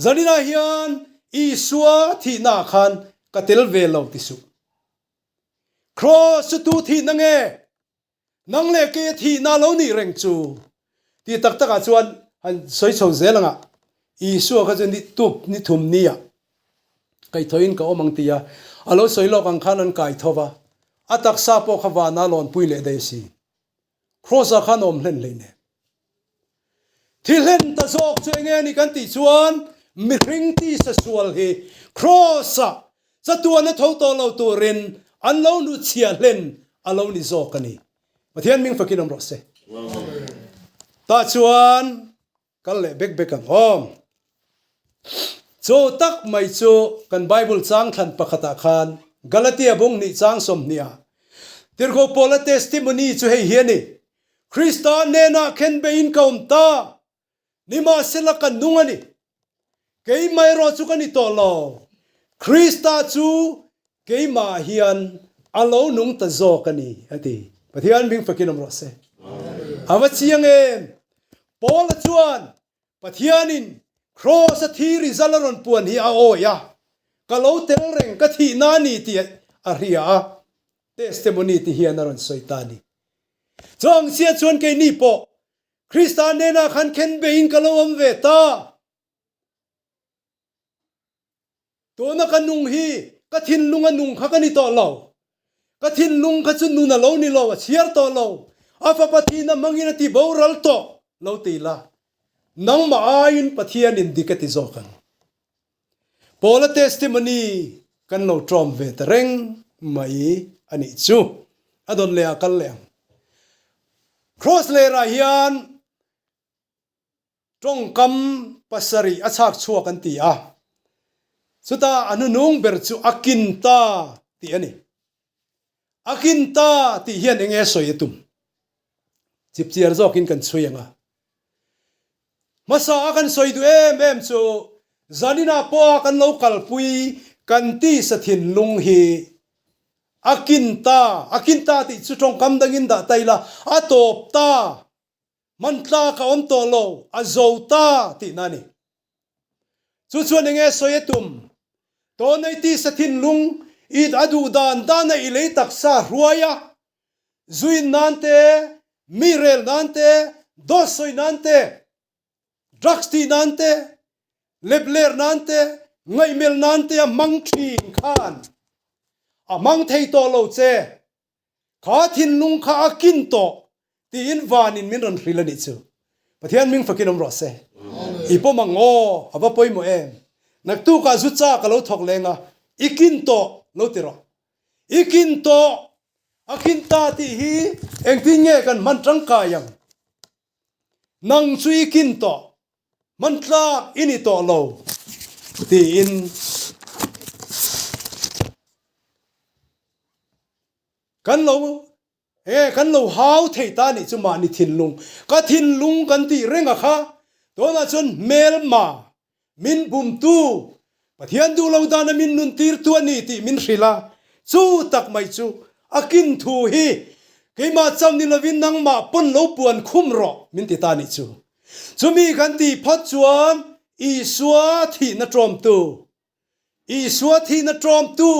Zaninah hian Isua thihnaah khan ka tel ve lo ti suh. Kraws chu tu thihna nge? Nang leh kei a thihna lo nih reng chu tih tak takah chuan han sawi chho zel anga. Isua kha chu ni tuk ni thum nia kaihthawhin ka awm ang ti a, a lo sawi lawk ang khan an kaitho va, a taksa pawh kha vana lawnpui leh daih a si. Kraws-ah khan awm hlen hlei nen. Thi hlen ta zawk chu enge ni kan tih chuan mihring tisa sual hi Kraws-ah chatuana tho tawh lo turin an lo nuchhia hlen a lo ni zawk a ni. Pathian ming fakin awm rawh se. Tah chuan kal leh bek bek ang aw. Chu tak mai chu kan Bible chang thlan pakhatah khan Galatia bung hnih chang 20 ah Tirhkoh Paula testimony chu hei hi a ni, Krista hnenah khen beiin ka awm ta, nimahsela ka nung a ni. Keimah erawh chu ka ni tawh lo, Krista chu keimah hian a lo nung ta zawk a ni, a ti. Pathian hming fakin awm rawh se. A va chiang em! Paula chuan Pathianin Kraws-a thi rizal a rawn puan hi a awi a, ka lo tel reng ka thihna a ni tih a hria a, testimony ti hian a rawn sawi ta a ni. Chu ang sia chuan keini pawh Krista hnenah khan khen beiin ka lo awm ve ta. Tuna ka nung hi ka thinlung a nung kha ka ni tawh lo. Ka thinlung kha chu nun a lo ni lo, a chhiar tawh lo. A fapa thihna hmangin a ti boral tawh lo ti la, nangmah aiin Pathianin dik a ti zawk ang. Paula testimony kan lo ṭawm ve ta reng mai a nih chu. A dawn leh ah kal leh ang. Cross lerah hian Tawngkam pasarih a chhak chhuak an ti a, chutah a hnunung ber chu a kin ta tih a ni. A kin ta tih hian eng nge sawi a tum? Chipchiar zawkin kan chhui ang a. Hmasa a kan sawi duh em em chu zaninah pawha kan lo kalpui kan tisa thinlung hi a kin ta, a kin ta tih chu tawngkam dangin dah ta ila, a tawp ta Hmantlak a awm tawh lo, a zo ta tihna a ni. Chu chuan enge sawi a tum? Tawnei tisa thinlung it a duh dan dana i lei taksa hruai a, zuin nan te, mi rel nan te, dawt sawi nan te, drugs tih nan te, lep ler nan te, ngaihmelh nan te a hmang thin khan a hmang thei tawh lo che. Kha thinlung kha a kin tawh tiin vanin min rawn hrilh a nih chu. Pathian ming fakin awm rawh se. I pawm ang aw, a va pawimawh em. Naktukah zu cha ka lo thawk leng a, i kin tawh lo ti rawh. I kin tawh, a kin ta tih hi engtin nge kan hman tangkai ang? Nang chu i kin tawh, hman tlak i ni tawh lo tiin. Kan lo e kan lo hau thei ta nih chu mahni thinlung ka thinlung kan tih reng a kha tunah chuan hmelma min bumtu Pathian duh lo dana min nun tirtu a ni tih min hrilh a, chu tak mai chu a kin thu hi keimah chauh ni lovin nangmah pawn lo puan khum rawh min ti ta nih chu. Chumi kan tih phawt chuan Isua thihna ṭawmtu Isua thihna ṭawmtu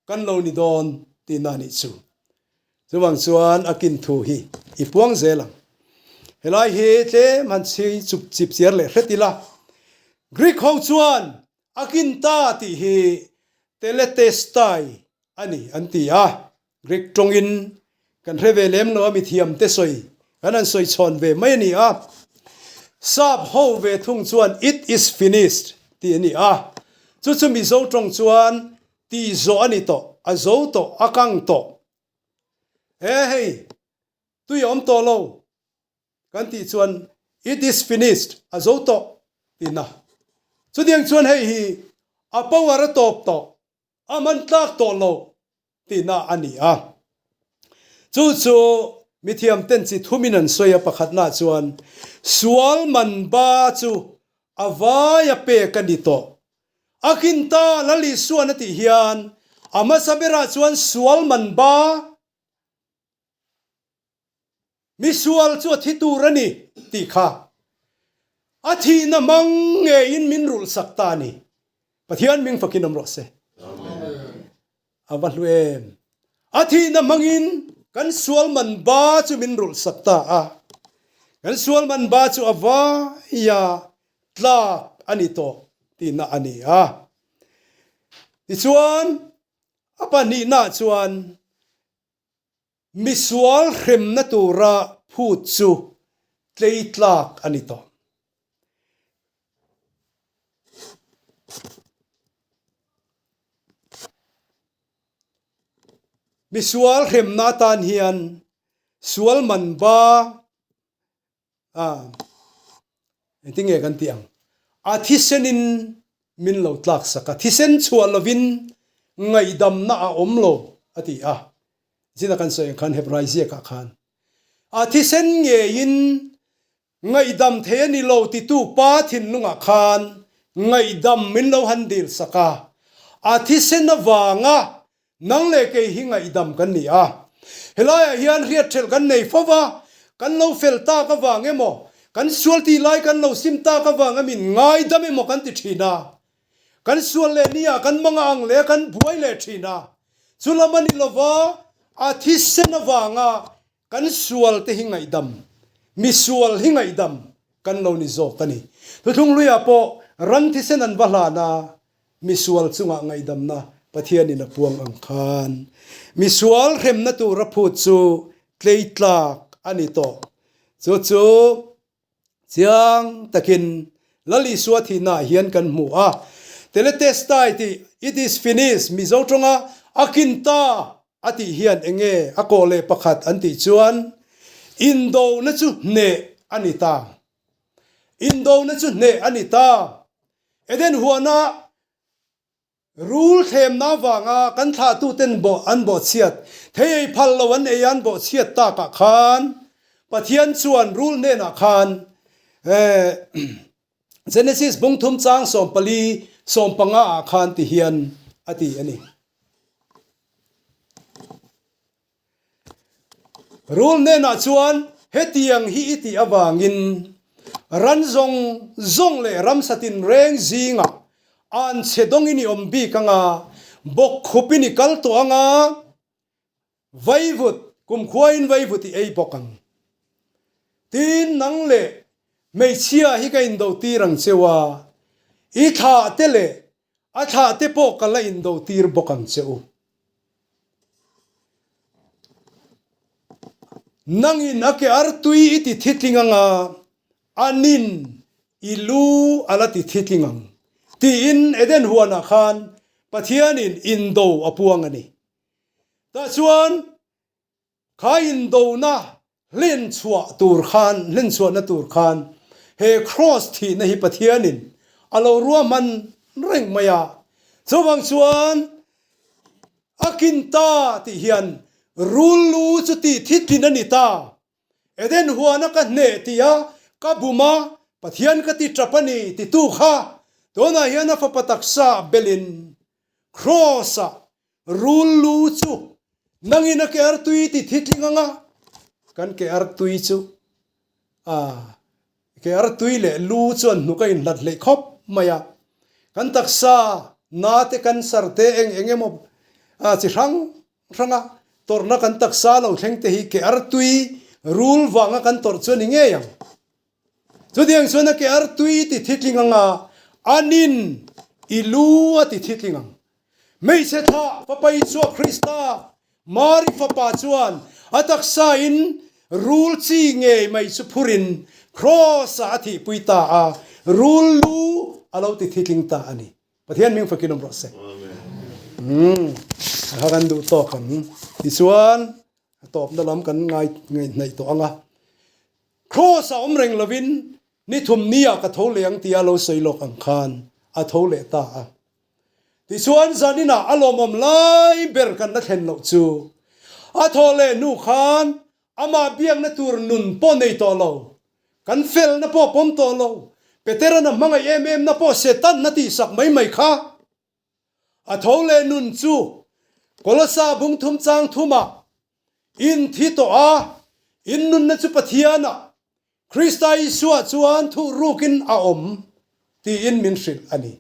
kan lo ni dawn tihna a nih chu. Chuvang chuan a kin thu hi i puang zel ang. Helai hi tlem han chhi chup chip chiar leh hret ila. Greek ho chuan a kin ta tih hi teletestai a ni an ti a. Greek tawngin kan hre ve lem lo a mithiam te sawi kan han sawi chhawn ve mai a ni a. Sap ho ve thung chuan it is finished tih a ni a. Chu chu Mizo tawng chuan tih zawh a ni tawh, a zo tawh, a kang tawh. He hei tui a awm tawh lo kan tih chuan it is finished a zo tawh tihna. Chutiang chuan hei hi a power a tawp tawh. A man tlak tawh lo tihna a ni a. Chu chu mithiam ten chi thumin an sawi a, pakhatna chuan sual man ba chu a vai a pek a ni tawh. A kin ta Lal Isuan a tih hian a hmasa berah chuan sual man ba Misual chu a thi tur a ni tih kha a thihna hmang ngeiin min rulh sak ta a ni. Pathian ming fakin awm rawh se. A va hlu em! A thihna hmangin kan sual man ba chu min rulh sak ta a. Kan sual man ba chu a vaia tlak. a ni tawh tihna a ni a. Tichuan, a pahnihnaah chuan misual hremna tura phut chu tlei tlak a ni tawh. Misual hremna atan hian sual man ba a engtin nge kan tih ang? A thisenin min lo tlak sak a, thisen chhuah lovin ngaihdamna a awm lo a ti a. Zina kan sawi ang khan Hebrai ziakah khan a thisen ngeiin Ngaihdam thei a ni lo titu pa thinlungah khan ngaihdam min lo han dil sak a, a thisen avanga nang leh kei hi ngaihdam kan ni a. Helaiah hian hriatṭhelh kan nei fo va, kan lo fel tak avang emaw, kan sual tih lai kan lo sim tak avang a min ngaidam emaw kan ti ṭhin a. Kan sual leh nia kan manga ang leh kan buai leh ṭhin a. Chulam a ni lova, a thisen avanga Kan sual te hi ngaihdam, misual hi ngaihdam kan lo ni zawk a ni. Thuthlung hluiah pawh ran thisen an va hlan a, misual chungah ngaihdamna Pathianin a puang ang khan misual hremna tura phut chu tleitlak a ni tawh. Chu chu chiang takin Lal Isua thihnaah hian kan hmu a. Teletestai tih, It is finished, Mizo tawnga a kin ta a tih hian enge a kawh leh pakhat an tih chuan indona chu hneh a ni ta. Indona chu hneh a ni ta. Eden huana Rul thlemna avanga kan thlahtuten bawh an bawhchhiat, thei ei phal lo an ei an bawhchhiat takah khan Pathian chuan rul hnenah khan Genesis bungthum chang 14, 15 ah khan ti hian a ti a ni. Rul hnenah chuan, Hetiang hi i tih avangin ran zawng zawng leh ramsa tinreng zingah an chhe dawngin i awm bik ang a, bawkkhupin i kal tawh ang a, vaivut, kumkhuain vaivut i ei bawk ang. Tin, nang leh hmeichhia hi ka indo tir ang cheu a, i thlah te leh a thlah te pawh ka la indo tir bawk ang che u. Nangin a ke artui i ti thitling ang a, anin i lu a la ti thitling ang, tiin Eden huanah khan Pathianin indo a puang a ni. Tah chuan Kha indona hlen chhuah tur khan, hlen chhuahna tur khan he Kraws thihna hi Pathianin a lo ruahman reng mai a. Chuvang chuan a kin ta tih hian rul lu chu tih thitlin a ni ta. Eden huana ka hneh tih a, ka bum a, Pathian ka ti tap a ni titu kha tunah hian a fapa taksa belin Kraws-ah Rul lu chu nangin a ke artui ti thitling ang a, kan ke artui chu a ke artui leh lu chuan hnuk a inhlat hleih khawp mai a, kan taksa na te cancer te eng eng emaw a chi hrang hrang a tawrhna kan taksa lo thleng te hi ke artui rul vanga kan tawrh chu a ni ngei ang. Chutiang chuan a ke artui ti thitling ang a, anin i lu a ti thitling ang. Hmeichhe thlah Fapa Isua Krista, Mari fapa chuan a taksa in rul chi ngei mai chu phurin Kraws ah a thihpui ta a, rul lu a lo ti thitling ta a ni. Pathian hming fakin awm rawh se. Umm, a kha kan duh tawk ang. Tichuan, a tawpna lam kan ngai ngaihhnaih tawh ang a. Kraws ah awm reng lovin ni thum ni ah ka tho leh ang tia lo sawi lawk ang khan a tho leh ta a. Tichuan zaninah a lawmawm lai ber kan la thlen loh chu a thawh leh hnu khan amah biakna tur nun pawh nei tawh lo, kan felna pawh pawm tawh lo, Petera'n a hmangaih em em na pawh Setan a tihsak mai mai kha. A tho leh nun chu Kolosa bungthum chang thumah in thi tawh a, in nunna chu Pathianah Krista Isua chuan thuhrukin a awm tiin min hrilh a ni.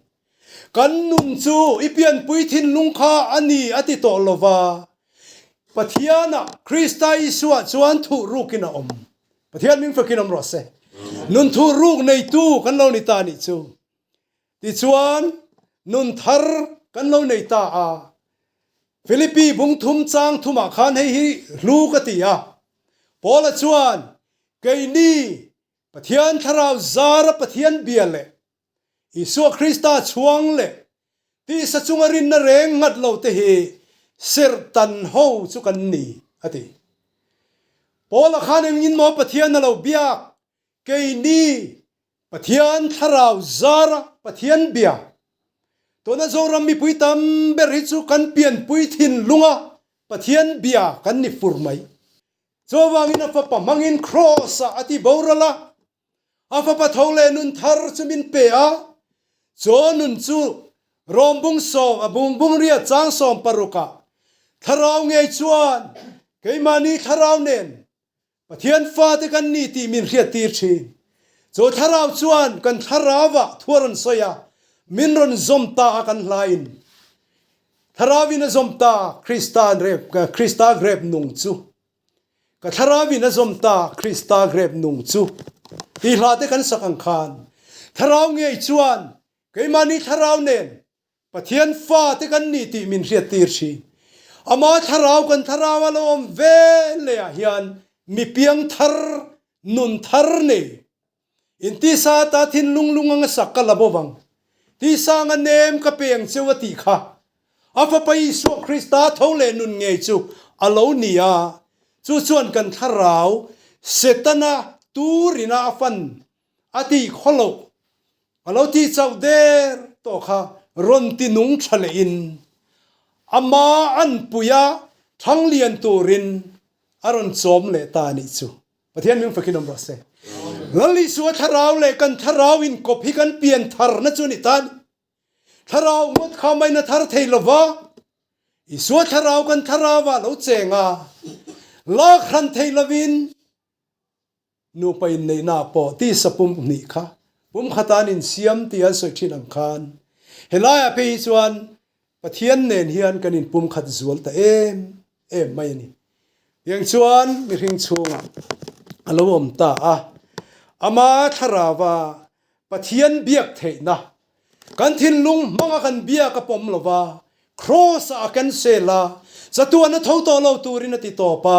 Kan nun chu i pianpui thinlung kha a ni a ti tawh lo va, Pathianah Krista Isua chuan thuhrukin a awm. Pathian hming fakin awm rawh se. Nun thuhruk neitu kan lo ni ta nih chu. Tichuan, nun thar kan lo nei ta a. Philippi bung thum chang thumah khan hei hi hlu ka ti a. Paula chuan, Keini, Pathian Thlarau zara Pathian bia leh Isua Krista chhuang leh tisa chunga rinna reng nghat lo te hi serhtan ho chu kan ni, a ti. Paula khan engin maw Pathian a lo biak? Keini Pathian Thlarau zara Pathian bia. Tuna Zoram mipui tam ber hi chu kan pianpui thinlunga Pathian bia kan ni fur mai. Chuvangin a fapa hmangin Kraws-ah a ti boral a, a fapa tho leh nun thar chu min pe a, chaw nun chu Rom bung sawm a bung bung riat chang 16ah Thlarau ngei chuan keimahni Thlarau nen Pathian fate kan ni tih min hriattir thin. Chu Thlarau chuan kan Thlarauah thu a rawn sawi a, min rawn zawm ta a kan hlain Thlarauin a zawm ta Krista Krista grep nung chu Ka Thlarauin a zawm ta Krista grep nung chu tih hla te kan sak ang khan Thlarau ngei chuan keimahni Thlarau nen Pathian fa te kan ni tih min hriattir thin. Ama Thlarau kan Thlarau a lo awm ve lehah hian mi piang thar nun thar nei In tisa ata thinlung lung anga sak ka la bo vang. Tisa anga nem ka pe ang cheu a tih kha. A Fapa Isua Krista tho leh nun ngei chu a lo ni a, chu chuan kan thlarau Setana turina a fan a tih khaw loh a lo tih chauh der tawh kha rawn ti nung tha lehin ama anpuia thanglian turin a rawn chawm leh ta a nih chu. Pathian ming fakin awm rawh se. Lal Isua thlarau leh kan thlarau inkawp hi kan pian tharna chu a ni ta a ni. Thlarau ngawt kha main a thar thei lova, Isua thlarau kan thlarauah lo cheng a, lak hran thei lovin nupa inneihna pawh tisa pum hnih kha pum khata an insiam tih an sawi thin ang khan helaiah phei hi chuan Pathian nen hian kan inpumkhat zual ta em em mai a ni. Tiang chuan mihring chhungah a lo awm ta a, ama thlarauva Pathian biak theihna, kan thinlung hmanga kan biak a pawm lova, Kraws-ah a cancel a, chatuan a tho tawh lo turin a ti tawp a,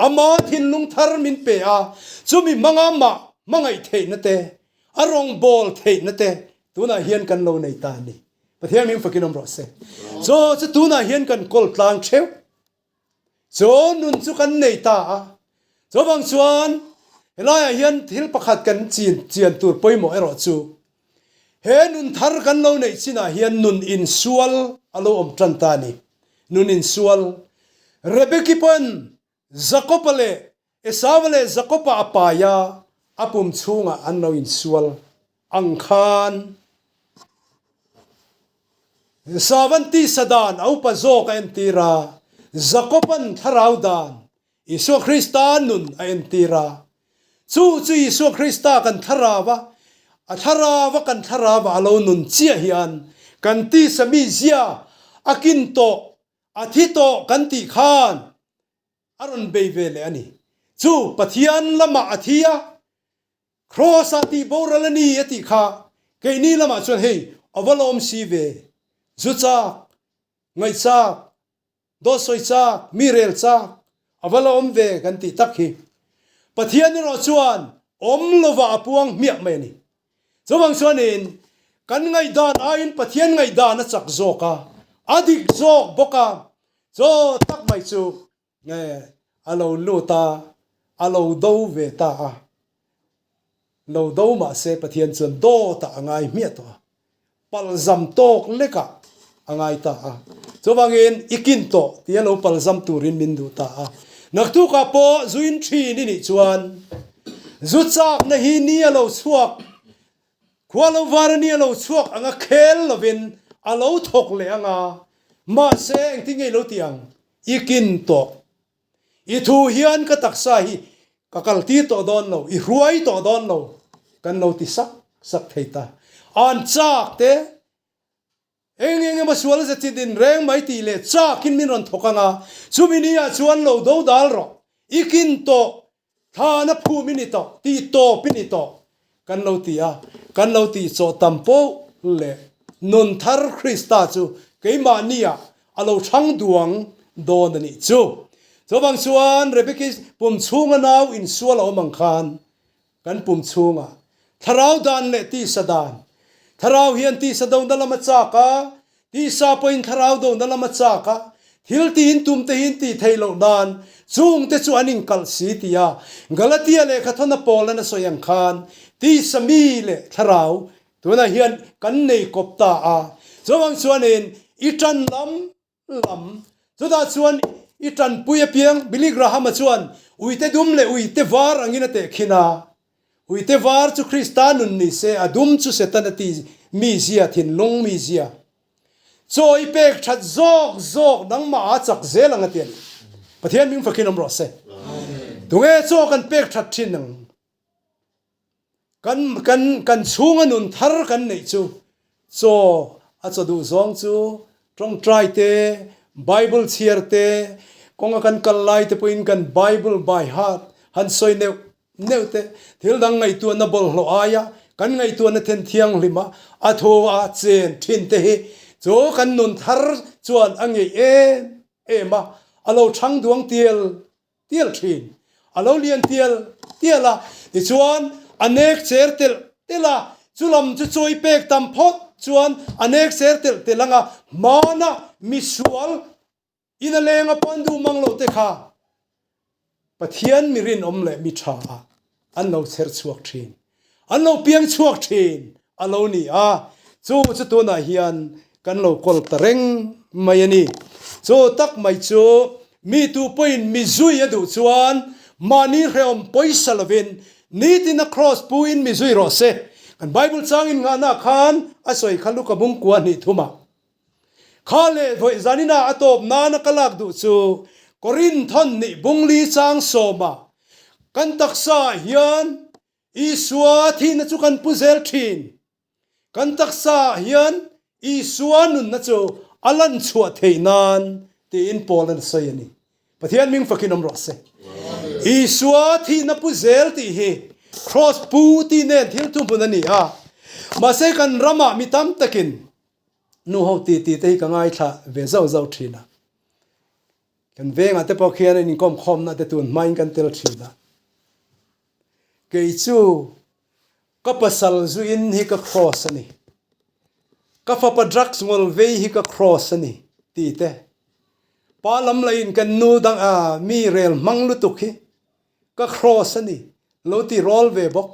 ama thinlung thar min pe a, chumi hmanga mah hmangaih theihna te, a rawngbâwl theihna te tunah hian kan lo nei ta a ni. Pathian hming fakin awm rawh se. Chaw chu tunah hian kan kawl tlang theuh. Chaw nun chu kan nei ta a. Chuvang chuan helaiah hian thil pakhat kan chin chian tur pawimawh erawh chu he nun thar kan lo neih chinah hian nun insual a lo awm tan ta a ni. Nun insual. Rebeki pawn Jakopa leh Esau leh Jakopa a pai a, a pum chhungah an lo insual ang khan Esauan tisa dan a upa zawk a entir a, Jakoban thlarau dan, Isua Krista nun a entir a. Chu chu Isua Krista kan thlarau a, a thlarau a kan thlarau a a lo nun chiah hian kan tisa mizia a kin tawh, a thi tawh kan tih khan a rawn bei ve leh a ni. Chu Pathian lamah a thi a, Kraws-ah tih boral a ni a tih kha keini lamah chuan hei a va lawm si ve. Zu chak, ngaih chak, dawt sawi chak, mi rel chak a va la awm ve kan tih tak hi. Pathian erawh chuan awm lovah a puang hmiah mai a ni. Chuvang chuanin kan ngaihdan aiin Pathian ngaihdan a chak zawk a, a dik zawk bawk a, chaw tak mai chu Nge a lo lut a, a lo do ve ta a. Lo do mah se Pathian chuan dawtah a ngai hmiah tawh a, palzam tawk lekah a ngai ta a. Chuvangin i kin tawh tia lo palzam turin min duh ta a. Naktukah pawh zu in thin i nih chuan zu chakna hi ni a lo chhuak, khua lo var a ni a lo chhuak anga khel lovin a lo thawk leh anga, mahse engtin nge i lo tih ang? I kin tawh. I thu hian ka taksa hi ka kal tir tawh dawn lo, i hruai tawh dawn lo, kan lo ti sak sak thei ta. An chak te, eng eng emaw sual zet chi din reng mai tih leh chakin min rawn thawk ang a, chumi ni ah chuan lo do dal rawh, i kin tawh, thlan a phum i ni tawh, tih tawp i ni tawh, kan lo ti a, kan lo tih chawh tam poh. leh nun thar Krista chu keimahniah a lo hrang duang dawn a nih chu. Chuvang chuan Rebeki pum chhunga nau insual a awm ang khan kan pum chhungah thlarau dan leh tisa dan, thlarau hian tisa dona lam a chak a, tisa pawhin thlarau dona lam a chak a, thil tiin tum te hi in tih theih loh nan chungte chu an inkalh si tia Galatia lehkhathawna Paulan a sawi ang khan tisa mi leh thlarau tunah hian kan nei kawp ta a, chuvang chuanin i tan lam lam chutah chuan i tanpui apiang Billy Graham-a chuan uite dum leh uite var angin a tehkhin a, uite var chu Krista nun ni se a dum chu Setana ti mizia thinlung mizia Chaw i pek that zawk zawk nangmah a chak zel ang a ti a ni. Pathian hming fakin awm rawh se. Tunge chaw kan pek that thin ang? Kan kan kan chhunga nun thar kan neih chu chaw a chaw duh zawng chu tawngtai te, Bible chhiar te, kawnga kan kal lai te pawhin kan Bible by heart han sawi neuh Neuh te, thil dang ngaihtuahna bawlhhlawh aia kan ngaihtuahna then thianghlim a, a thu a chen thin te hi chu kan nun thar chuan a ngeih em em a, a lo chhang duang tial tial thin, a lo lian tial tial a, tichuan a nek cher telh telh a, chu lam chu chawi pek tam phawt chuan a nek cher telh telh anga hmana misual In a leng a pawn duh mang loh te kha Pathian mi rinawm leh mi tha ah an lo chher chhuak thin, an lo piang chhuak thin a lo ni a, chu chu tunah hian kan lo kawl ta reng mai a ni. Chu tak mai chu mi tu pawhin mi zui a duh chuan mahni hrehawm pawisa lovin nitin a kraws pu in mi zui rawh se. Kan Bible changin nghahna khan a sawi kha Luka bungkua hnih thumah Kha leh vawi zaninah a tawp nana ka lak duh chu Korinthon nih bungli chang sawma kan taksa ah hian Isua thihna chu kan pu zel thin. Kan taksa ah hian Isua nunna chu a lan chhuah theih nan tiin Paul an sawi a ni. Pathian hming fakin awm rawh se. Isua thihna pu zel tih hi Kraws pu tih nen thil thuhmun a ni a. Mahse kan ramah mi tam takin Nu ho ti ti te hi ka ngaithla ve zauh zauh thin a. Kan vengah te pawh khian an inkawm khawmna te tun hmain kan tel thin a. Kei chu ka pasal zu in hi ka cross a ni. Ka fapa drugs ngawl vei hi ka cross a ni ti te. Pa lam lahin kan nu dang a mi rel hmang lutuk hi ka cross a ni lo ti rawl ve bawk.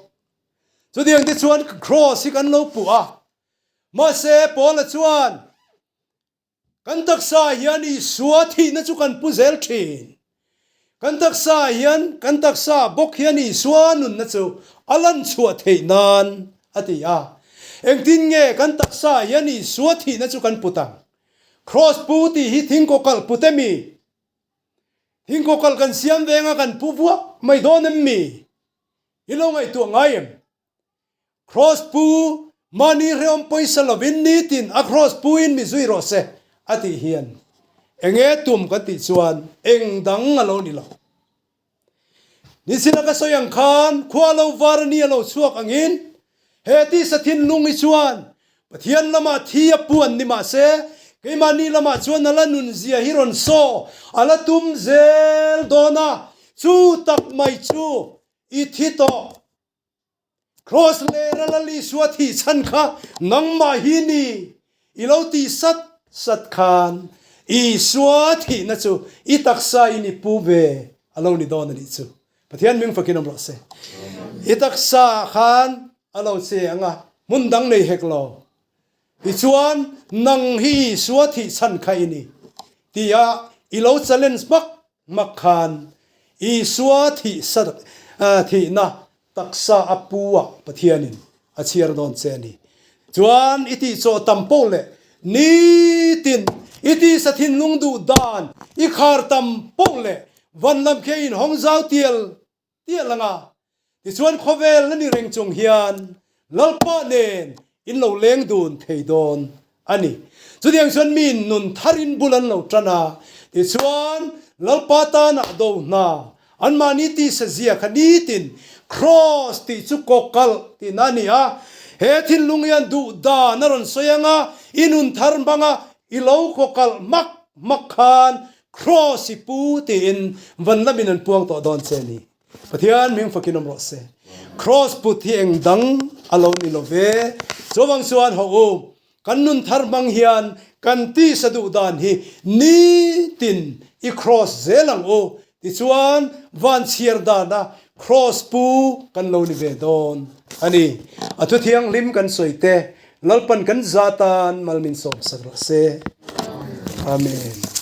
Chutiang te chuan cross hi kan lo puh a. Mahse, Paula chuan, Kan taksa hian Isua thihna chu kan pu zel thin. Kan taksa hian, kan taksa bawk hian Isua nunna chu a lan chhuah theih nan, a ti a. Engtin nge kan taksa hian Isua thihna chu kan put ang? Kraws pu tih hi thingkaw kalh put em mi? Thingkaw kalh kan siam venga kan pu vuak mai dawn em mi? I lo ngaihtuah ngai em? Kraws pu, mahni hrehawm pawisa lovin nitin a kraws pu in mi zui rawh se a tih hian enge tum kan tih chuan eng dang a lo ni lo. Nichina ka sawi ang khan khua lo var a ni a lo chhuak angin he tisa thinlung hi chuan Pathian lamah thi a puan ni mah se keimahni lamah chuan a la nunzia hi rawn saw a la tum zel dawn a, chu tak mai chu i thi tawh. Kraws lera Lal Isua thih chhan kha nangmah hi ni i lo tih sat sat khan Isua thihna chu i taksa in i pu ve a lo ni dawn a nih chu. Pathian hming fakin awm rawh se. I taksa khan a lo che ang a, hmun dang nei hek lo. Tichuan nang hi Isua thih chhan kha i ni tia i lo challenge hmak Hmak khan Isua thih thihna taksa a pu ah Pathianin a chhiar dawn che a ni. Chuan i tihchawh tam poh leh nitin i tisa thinlung duh dan i khar tam poh leh van lam khi a inhawng zau tial tial anga Tichuan khawvel na ni reng chung hian Lalpa nen in lo leng dun thei dawn a ni. Chutiang chuan mi nun tharin bul an lo tan a, tichuan Lalpa tanah do hna anmahni tisa zia kha nitin Kraws tih chu kawkalh tihna a ni a. He thinlung hian duh dan a rawn sawi ang a, i nun thar hmang a, i lo khaw kalh hmak hmak khan Kraws i pu tiin van lamin an puang tawh dawn che a ni. Pathian hming fakin awm rawh se. Kraws put hi eng dang a lo ni lo ve. Chuvang chuan hawh u, kan nun thar hmang hian kan tisa duh dan hi nitin i kraws zel ang u. Tichuan van chhiar dana kraws pu kan lo ni ve dawn a ni. A thu thianghlim kan sawi te Lalpan kan za tan mal min sawmsak rawh se. Amen.